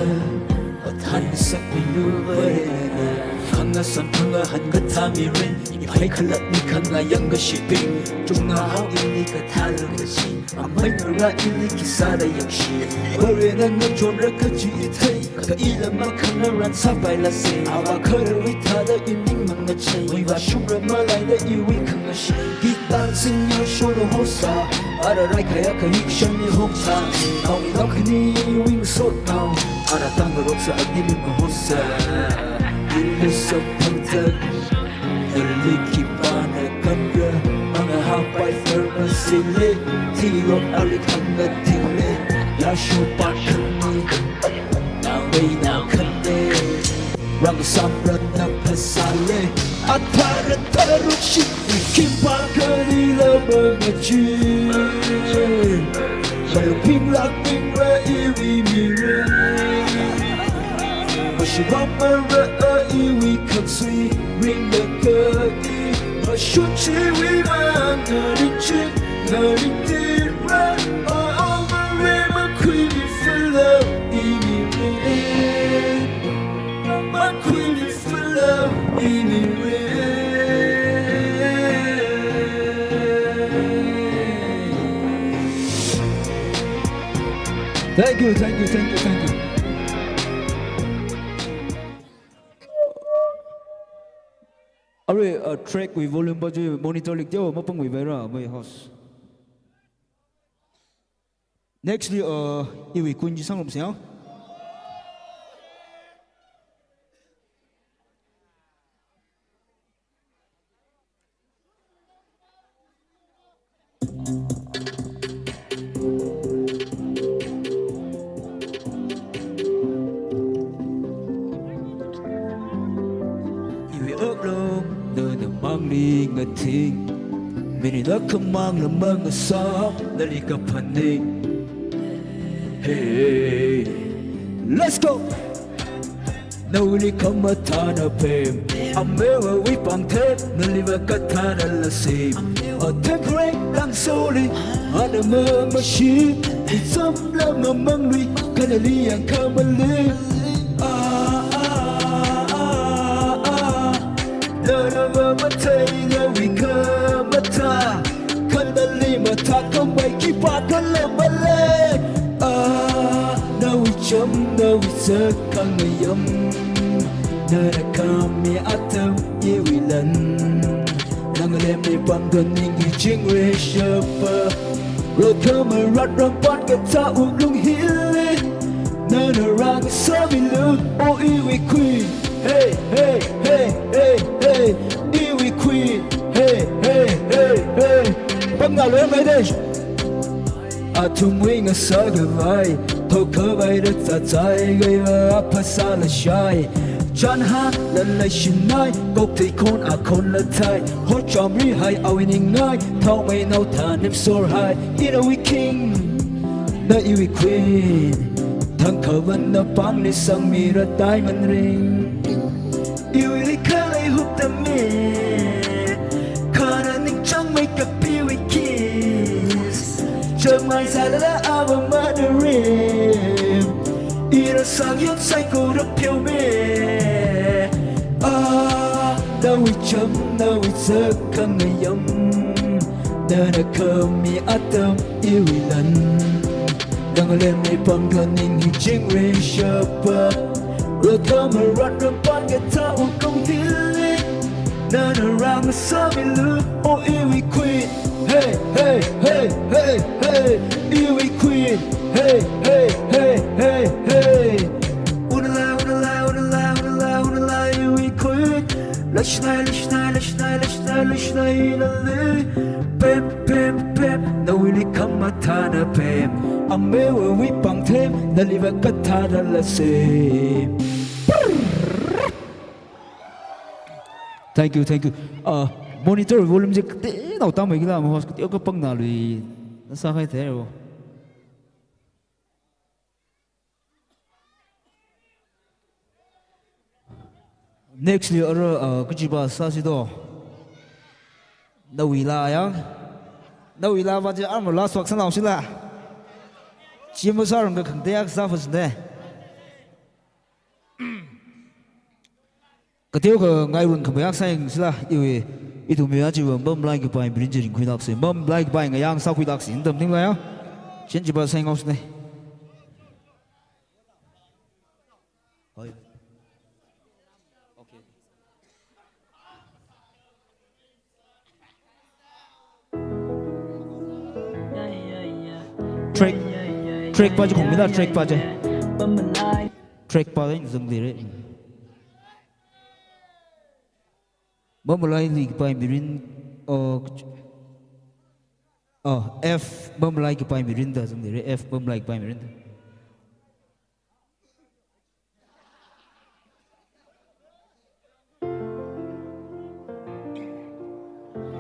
Athān sakmilu Varena. Khangā samphangā hāngkatā mirin. Iphai khalatni khangayang kashibing. Chungnahao ili kathāla kachi. Amai ngarā ili khi sāda yangshi. Varena ngachonra kachi ithei. Kha ila makhangaran sāpaila se. Avā kharawui thāda ining mangachei. Iwui vāshungrar malaida iwui khangashi. Guitar singya sholo hosa. Ara raikhaya kha hikshani hoksa. Nawi nakhani wing sot nao. Ara tangaroksa agili mahosa. Ili samphangtak. Nali khipāna kangra, mangahāpai pharmacy li, thirok ali khangathingli, yāsho pākhani, naowei naokhane, rāngasamrana phasāli, athara tharukshi, khipākhalila mangachee. Malu phinglāk phingra iwui mirin. Mashimānmara iwui khansui ringlaga i. Mashut chiwui vang ngaringching ngaringtira. Oh, mare makhuimi filo imirin. Makhuimi filo imirin. Thank you, thank you, thank you, thank you. Arui, uh, track wui volume pa chi monitor li teokha mapangmipaira, my house. Next li, uh, iwui queen chi sangrumsa. Iwui oklong, nana mangli ngathing. Minit akhamang lamang asam, nali kaphaning. Hey, let's go! Nawuili khamathāna phem, amewawui pāngthem, naliva kathānala sem. Athem khareng langsoli, ana mamashi, ichamla mamangli, kha nali yangkhamali. Ah, ah, ah, ah, ah. Nana mamathei nawui khamathā, kha nali mathākhamei khipākhala malei. Ah, nawui chām, nawui sākhangayan, nana khami atam iwui lan. Nang lemli pamda ning i chingri shapa. Rot khamarat rampan kathā wuklung hili, nana rāngasāmilu, oh iwui queen. Hey, hey, hey, hey, hey, iwui queen. Hey, hey, hey, hey. Pamngalu maidei. Athumwui ngasā khavai, thok khavaida tsatsai, gaiva phasāla shai. Chānha lala shinai, kok tui khon akhon la thai. Hot chāmri hai awui ningai, thaomei nao thanim sor hai. Ina wui king, na iwui queen. Thangkhavan na pāngli sangmira diamond ring. Iwuili khalei huptami, khana ningchāngmei Zalala ava manarim, ira sāngyot saikora pheomi. Ah, nawui cham, nawui zak khangayam, nana khami atam iwui lan. Ngangalemli pamda ning hi chingri shapa, rot khamarat rampan kathā wuklung hili. Nana rāngasāmilu, oh iwui queen. Hey, hey, hey, hey, hey, iwui queen. Hey, hey, hey, hey, hey. Unalai, unalai, unalai, unalai, unalai, iwui queen. Leishinai, leishinai, leishinai, leishinai, leishinai, inali. Pem, pem, pem, nawuili khamathāna pem. Amewui pāngthem, naliva kathāda lasem. Thank you, thank you. Uh, monitor volume chi kateonao tāmeikhala, ma host kateokha pāngnalui. Nasa khai thero. Next li ara, uh, kachiva sāsi do. Nawui laa ya. Nawui laava chi armala swak sānao sila. Chi masārang kakhang teak sāfa sinde. Kateokha ngairun khamayākha sāyang sila, iwui, ithumwui achiva mamalai kapai mirin chi ringkhuilāksi, mamalai kapai ngayāng sākhuilāksi, intam tingla ya. Chin chiva sāyang haosne. Oh, yeah. Okay. Track, track pa chi khongmida, track pa chi. Track pa chi zangdire. Mamalaili kapai mirin, oh, oh, F, mamalai kapai mirin da zangdire, F, mamalai kapai mirin da.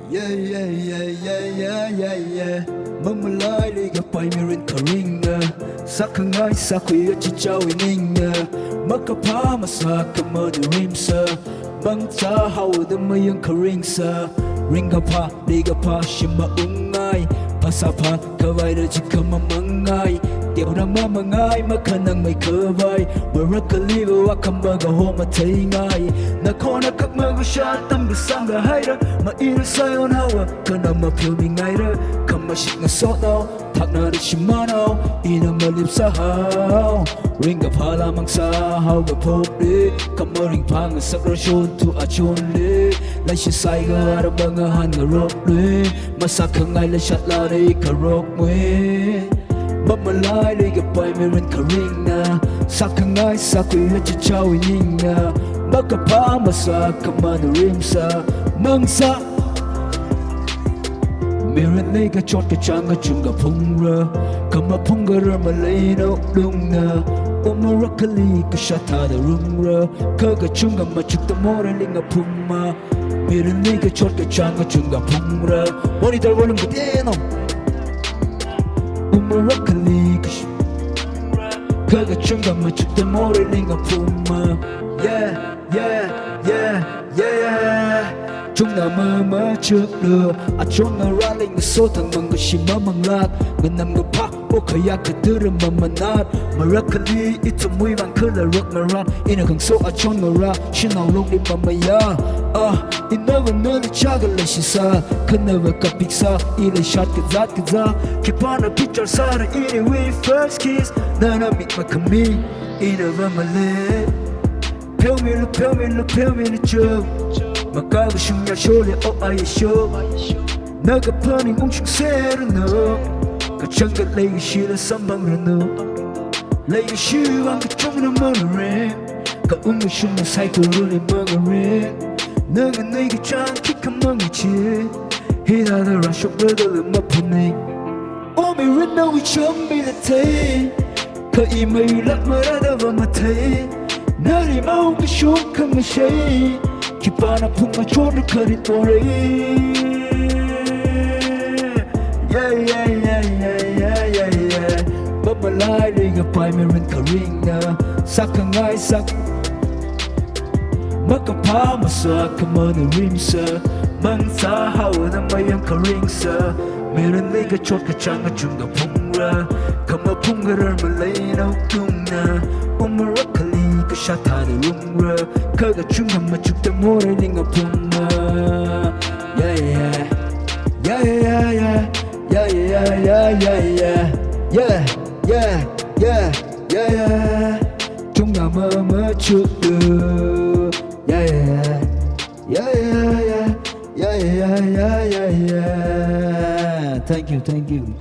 Yeah, yeah, yeah, yeah, yeah, yeah, yeah. Mamalaili kapai mirin kharinga. Sākhangai sākhuiya chichāwui ninga. Makaphā masākhamana rimsa. Mangzā haoda mayang kharingsa. Ringkaphā, leikaphā shim maungngai. Phasā phā khavaida chikha mamangngai. Teoda mamangai, makhanangmei khavai. Marakhali va khamaga ho matheingai. Nakhona khak makasha tamkasang kahaira. Ma ira sayon haowa, khanang mapheomingaira. Khamashit ngasotnao, thakna rishimānao. Ina malip sāhao. Ringkaphā la mangzā haokaphokli. Khamaringphā ngasakra shon tu achonli. Leishi saiga ara mangahān ngarokli. Masākhangai leishat lari kharokmui. Mamalaili kapai mirin kharinga. Sākhangai sākhuiya chichāwui ninga. Makaphā masākhamana rimsa. Mangzā. Mirinli kachot kachāng kachungkha phungra. Khamaphung kharar maleina lungna. Umarakhali kashā thāda rungra. Kha kachungkha machukta morei linga phungma. Mirinli kachot kachāng kachungkha phungra. Monitor volume kateonao. Umarakhali kash-, kha kachungkha machukta morei linga phungma. Yeah, yeah, yeah, yeah, yeah. Chungna mamachuklu. Achon ngarāling sothang mangkashi mamanglak. Nganamkaphā, oh khayā kathara mamanat. Marakhali ithumwui vang khala rok ngaran. Ina khangso achon ngarā, shanao lokli mamayā. Ah, ina va nali chākha leishisā, kha na va kapiksā, i leishat kazat kazā. Khipāna picture sāra iniwui first kiss, nana mik makhami, ina va male. Pheomilu, pheomilu, pheomilu cho. Makā kashung ya shole, oh ai sho. Nakaphā ning ungshungserranu. Kachangkhat leikashila samphangranu. Leikashi vang kachungna mangaren. Kaung kashungna saikorali mangaren. Nganui kachāng khikha mangachi. Hithāda rāshokra dala maphaning. Oh mirin nawui chāmbi lathei. Kha i mailak marada va mathei. Nali maung kashung khangashei. Khipāna phung machonra kharit porei. Yeah, yeah, yeah. Mamalaili kapai mirin kharinga. Sākhangai sāk. Makaphā masākhamana rimsa. Mangzā haoda mayang kharingsa. Mirinli kachot kachāng kachungkha phung Khamapung karar malei naotungna, umar akhali kashā thāda lungra, kha kachungkha machukda morei ning apungna. Yeah, yeah. Yeah, yeah, yeah, yeah. Yeah, yeah, yeah, yeah, yeah, yeah. Yeah, yeah, yeah, yeah, yeah, yeah. Chungna ma, machuklu. Yeah, yeah, yeah. Yeah, yeah, yeah. Yeah, yeah, yeah, yeah, yeah, yeah. Thank you, thank you.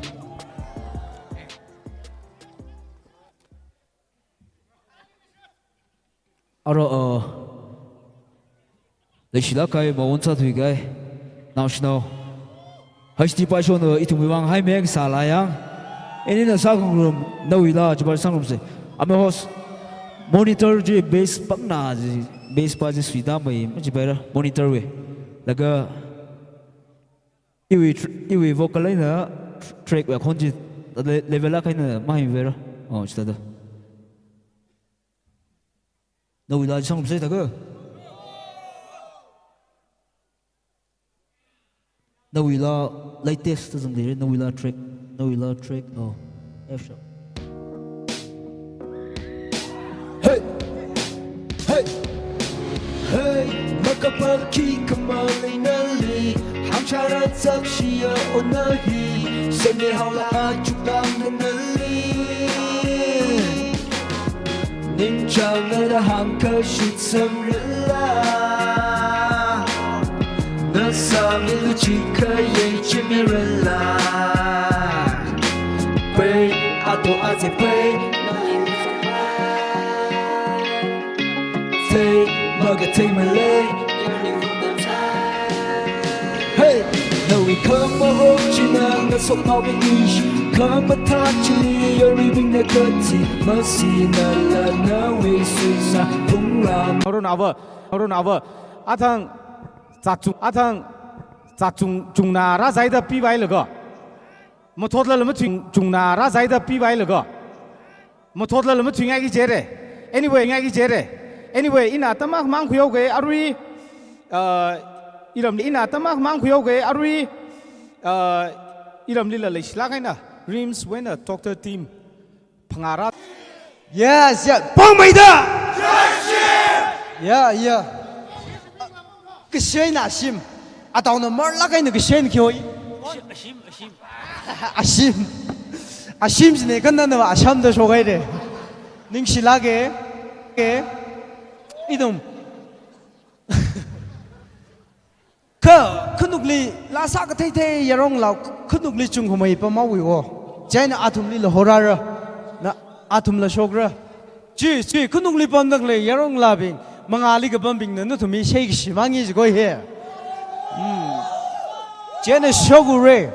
Aro, uh, leishilāk kahai, mawon sāthui kahai naoshinao, H D Paishonna ithumwui vang hai meng sāla yang. Inina sākhangarum, nawuila chipa sāngarumsa. Ame host, monitor chi bass pangna chi, bass pa chi suitamei, machipaira, monitor wui. Laga, iwui tr-, iwui vocal eina tr-, track wui akhon chi le-, level akha eina mahaipaira. Oh, chithāda. Nawuila sāngarumsa thākha. Nawuila latest zangli, nawuila track, nawuila track, oh, F sharp. Hey! Hey! Hey! Makapal khi kamal einali, hāngchara tsakshia ona hi, sene haola achuklang nali. Ningchāngda hāngkashit samrila, nasāngli luchikha yei chimirila. Pei, ato aze pei. Thei, makathei malei. Hey, nawui khamahok china ngasoknao ishi, khamathā chili yaruibingna kathi, masinala nawui suisa phungra. Arun ava, arun ava, athang, zachung, athang, zachung, chungna rāzaida pivailaga. Mathotla lama chung, chungna rāzaida pivailaga. Mathotla lama thuingai ki jere. Anyway, ngai ki jere. Anyway, ina tamkhamang khuihaoga arui, uh, iramli ina tamkhamang khuihaoga arui, uh, iramlila leishilāk eina RIMS wui eina doctor team phangā rā. Yes, yes. Pangmeida. Yeah, yeah. Kasheina shim. Ataona marlāk eina kasheina khi hoi. Ashim, ashim. Ashim. Ashim jine kanna na asham da shogai de. Ningshilāka. Ke. Ithum. Kha, khanukli, laa sākathei thei yaronglao, khanukli chungkhamei pamawui wo. Chieina athumlila horāra. Na, athumla shokra. Chi, chi, khanukli pamdakhalei yaronglabing, mangāli kapambingna nathumli shei kashi mangi jikoi he. Hmm. Chieina shokura.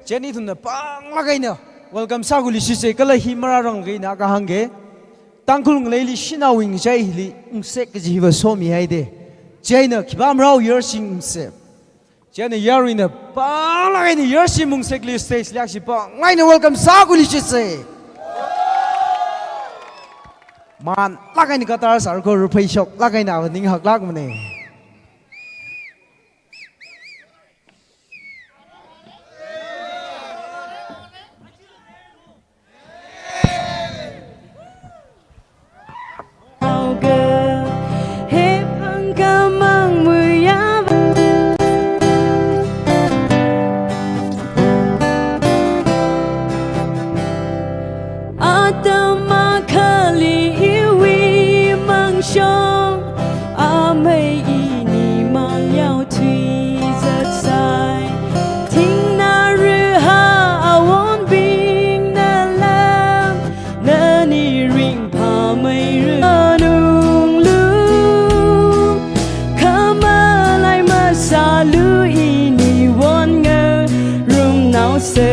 Chieina ithumna panglāk eina welcome sākhuiluishitsa, kala hi marārang kahaina kahāng ke. Tangkhul ngaleili shanao wing chai hili ungsek kaji hiva somihaida. Chieina khipā marao yarshing ungsek. Chieina yaruina panglāk eina yarshing ungsekli stage li akshi panglāk eina welcome sākhuiluishitsa. Manlāk eina katar sārko ruphei shoklāk eina ava ninghaklākmana. Atam akhali iwui mangshong, amei ini mangyao thuizatsai. Thingna ruha awonbingna lam, nani ringphāmei rununglu. Khamalai masālu ini won ngarumnaosa.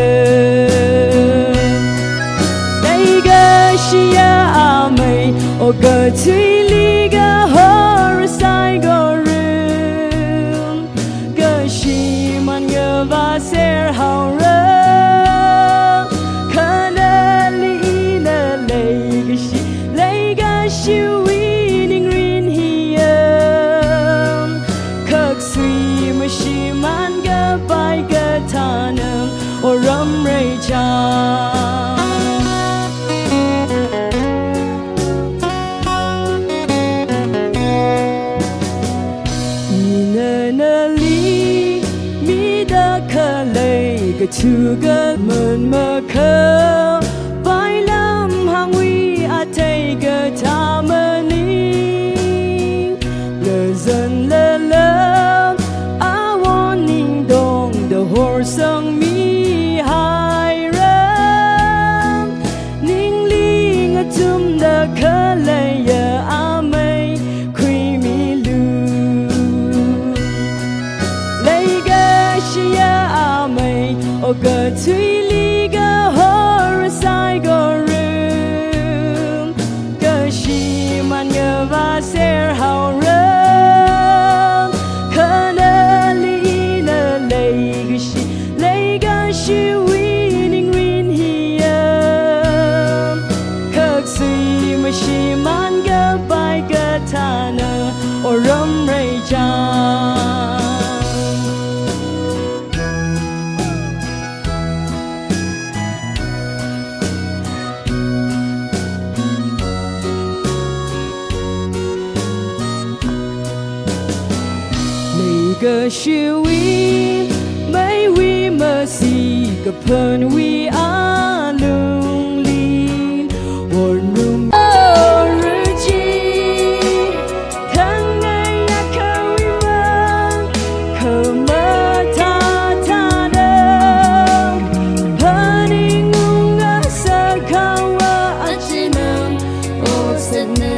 Leikashiya amei, o kathuili kahor saikorun. Kashimān ngavāser haora. Khanali ina leikashi, leikashiwui ningrin hiya. Khaksui mashimān kapai kathānam, o ramreichā. Kathuka man makhavai lamhāngwui athei kathā maning, lazan lalam awon ningtongda horsangmihaira. Ningli ngathumda khaleiya amei khuimilu. Leikashiya amei, okathuili kahor saikora, kashimān ngavāserhaora. Khanali ina leikashi, leikashiwui ningrin hiya, khaksui mashimānkapai kathāna oram reichang. Leikashiwui meiwui masi kaphanwui alungli, wonrum orji, thangngai akhawui mang, khamathā thāda, phaningunga sakhawa achinam osatna.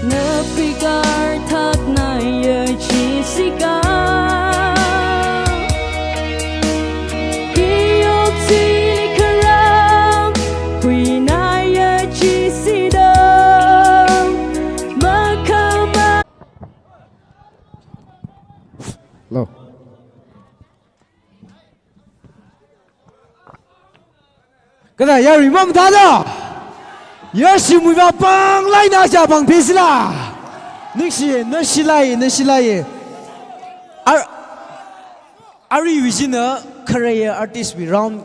Napikar thaknaiya chisika, kiyok chili kharam, huinaiya chisida, makhama. Hello. Kada yarui mamathāda? Yashimwui vāpāng laina chapāng phisila. Ningshi, nashilai, nashilai. Ar-, aruiwui china kharei artist wui round,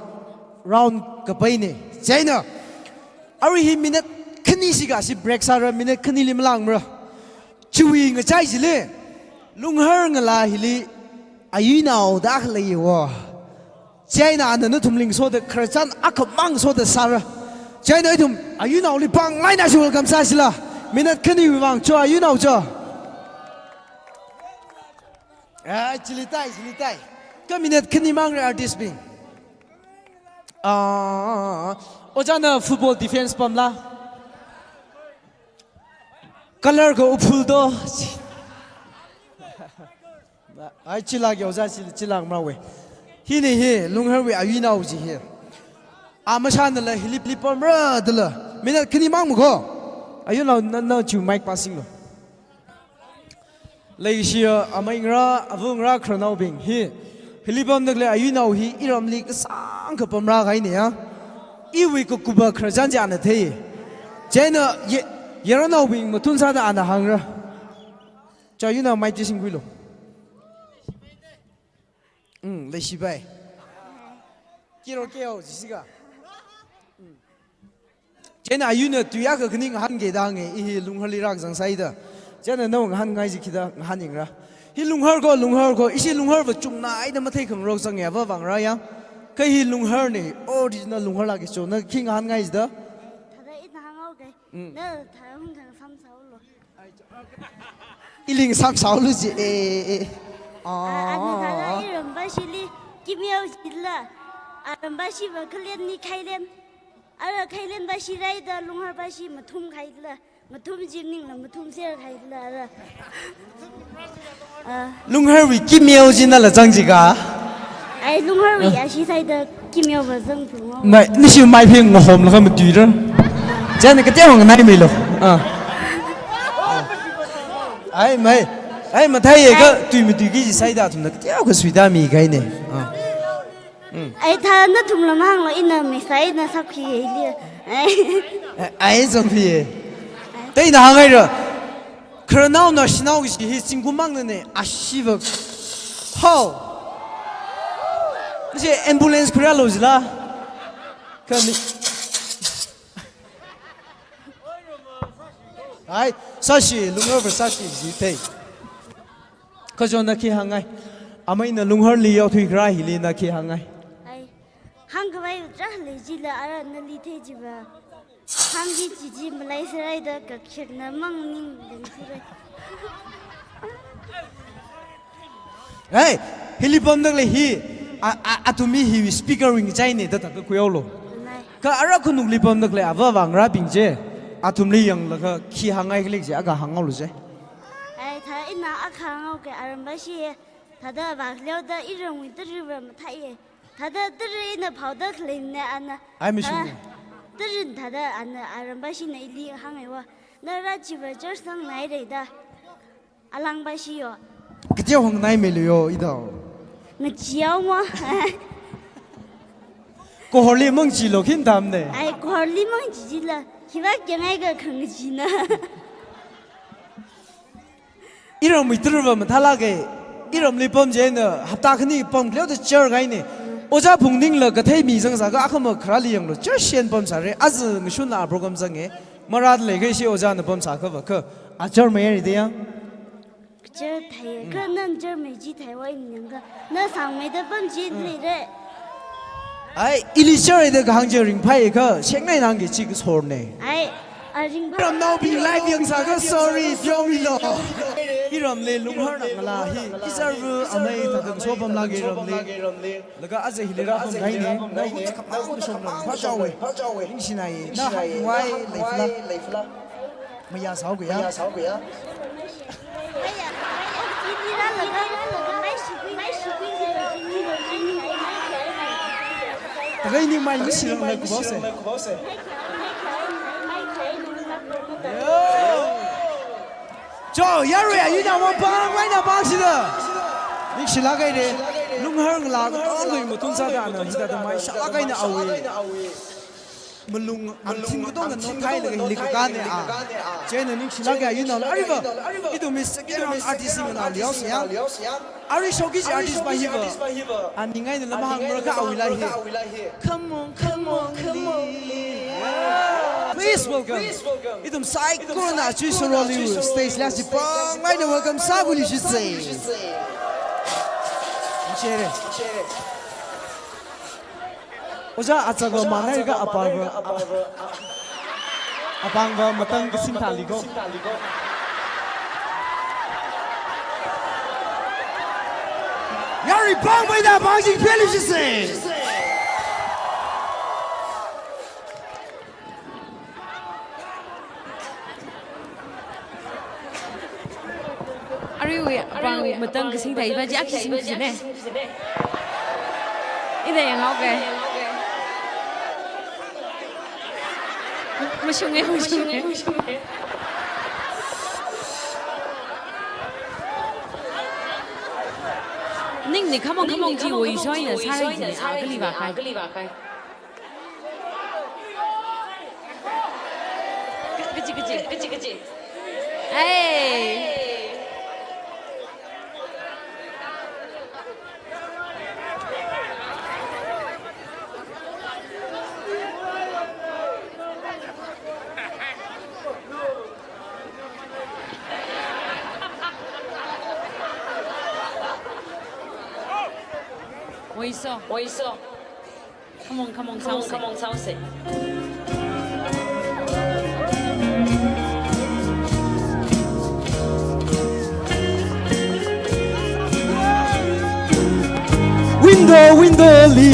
round kapaine. Chieina, arui hi minute khani shikha shi break sāra, minute khanili malāngmara. Chiwui ngachai chili, Lunghar ngalā hili ayuinao da akha leiya wo. Chieina ana nathumli ngasoda khararchan akhamang soda sāra. Chieina ithum ayuinaoli pāng laina chi welcome sāsila. Minute khaniwui vāng cho ayuinao cho. Ah, chili tai, chili tai. Kha minute khani mang re artist bing. Ah, ojāna football defense pamla. Color ko uphul do. Ai, chila kyo za, chila, chila ngmra we. Hini hi, Lungharwui ayuinao chi hi. A mashanala hili, hili pamra dala. Minute khani mang mako. Ayuinao, na, na chu mic passing lo. Leishiya, amai ngarā, ava ngarā khararnaobing hi. Hili pamda khalei ayuinao hi iramli kasāngkha pamra kahaina ya. Iwui kakupa khararchan chi ana thei. Chieina ye, yaranaobing mathun sāda ana hāngra. Cha ayuinao mic chi singkhuilo. Mm, leishipai. Kiro keo, jisika. Mm. Chieina ayuina tui akha khani ngahānki da hānge, i hi Lungharli rākazang sāi da. Chieina nao ngahānngai chi khi da ngahānningra. Hi Lunghar ko, Lunghar ko, ishi Lungharva chungnaida matheikhangarok sangya va vāngra ya. Kha hi Lungharne, original Lungharla ki cho, na khi ngahānngai chi da. Thāda ina hānghaoke. Mm. Na thāda hung thang samsaulo. Ili ngasāmsaolu ji, eh, eh, eh. Ah, ah, ah, ah. Iramvāshili, kimeo jila. Arambāshiva khalenli khailen. Ara khailenvāshi raida, Lungharvāshi mathum khaila. Mathum ji ningla, mathum ser khaila, ara. Ah. Lungharwui kimeo jinala zang jika. Ai, Lungharwui, ah, ashi sāida kimeova zangphung. Mai, nishi mai pheng ngahomlaga matuira. Chieina kateonao nai milo. Ah. Ai, mai. Ai, mathāi ye kha, ai, tui matuiki ji sāida athumna kateokha suida mi kahaine. Ah. Ai thā nathumla mahānglu, ina misa ina sākhui hili. Ai. Ai, ai, zangphi. Tei ina hāngngaira. Khararnaona shanao kashi hi zingkum mangnane, ashiva. Hao. Nashi ambulance khuirālu jila. Kani. Ai, sāshi, Lunghar va sāshi, ji tei. Kachon na khi hāngngai. Amei na Lungharli yaothui kharā hili na khi hāngngai. Ai. Hāngkhavai tarākha lei jila ara nali thei jiva. Hāngki jiji malai sārai da kakhirna mang ning dang sārai. Hey, hili pamda khalei hi, a, a, athumwui hi speaker wui ngachaine da thāda khuihaolu. Nai. Kha ara khanukli pamda khalei ava vangrābing chi, athumli yanglaga khi hāngngai khalei chi akha hānghaolu chi. Ai, thā ina akha hānghao ke arambashi, thāda vākhaleo da iramwui tara̱va mathāye. Thāda tara̱ ina phaoda khaleine ana. Ai, mashung. Thā, tara̱ thāda ana arambashina ili hāngngaiwa. Na rāchiva church sāngnai rei da. Alangbashiyo. Kateokha nganaimeiluyo, idao. Ngacheehaoma. Kohorli mang chilu khin tamne. Ai, kohorli mang chijila. Khiva kyangai ka khangacheena. Iramwui tara̱va mathālāke. Iramli pam chieina hapta khani pamkhaleoda church kahaine. Ojā Phungning la kathei mi zangsākha akhama kharāli yanglu. Church shen pamsāre. Aja ngashunla program zange. Marāda leikha ishi ojāna pamsākhava kha. A church mayar de ya. Church thai, kha nana church mai chi thaiwa ina yangkha. Na sāngmeida pam chi leire. Ai, ili church da kahāng chi ringphai kha, shengnai nang ki chi kasorne. Ai, a ringphai. Ramnaobing live yangsākha sorry, pheomilu. Iramli Lungharna ngalā hi, izarva amei thāda so pamlāke iramli. Laga aja hili rāpam kahaine, na hun khapam shong na phachaowe. Ningshinai, na hangwai leifala. Mayā sāoke ya. Tagai ni mai misi lang lai kubose. Cho, yarui ayuina wapang, waina pang sida. Ningshilāk haire. Lunghar ngalā katongawui matun sāda ana hithāda mai shālāk eina awui malung amthing katongna nothailaga hili kakāne a. Chieina ningshilāk ya, you know, ariva. Ithumwui second round artist sing ngalā liao siya. Arui shokiji artist pa hiva. Aning eina lam hāngmara kha awuila hi. Come on, come on, come on, Lee. Please welcome. Ithum saikorana Chui Soroli stage la chipang maina welcome sākhuili shitse. Chere. Ojā achava manai kha apava, apangva matang kasing thāli ko. Yarui pang maida pang jing peli shise. Aruiwui apang matang kasing thāi ba, chi akhi sing sine. Ina yanghaoke. Mashunge, mashunge. Ningli come on, come on chi wui soina sārai jine, a kali vākai. Kachi, kachi, kachi, kachi. Ai. Oiso, oiso. Come on, come on, come on, come on, sāose. Window, window li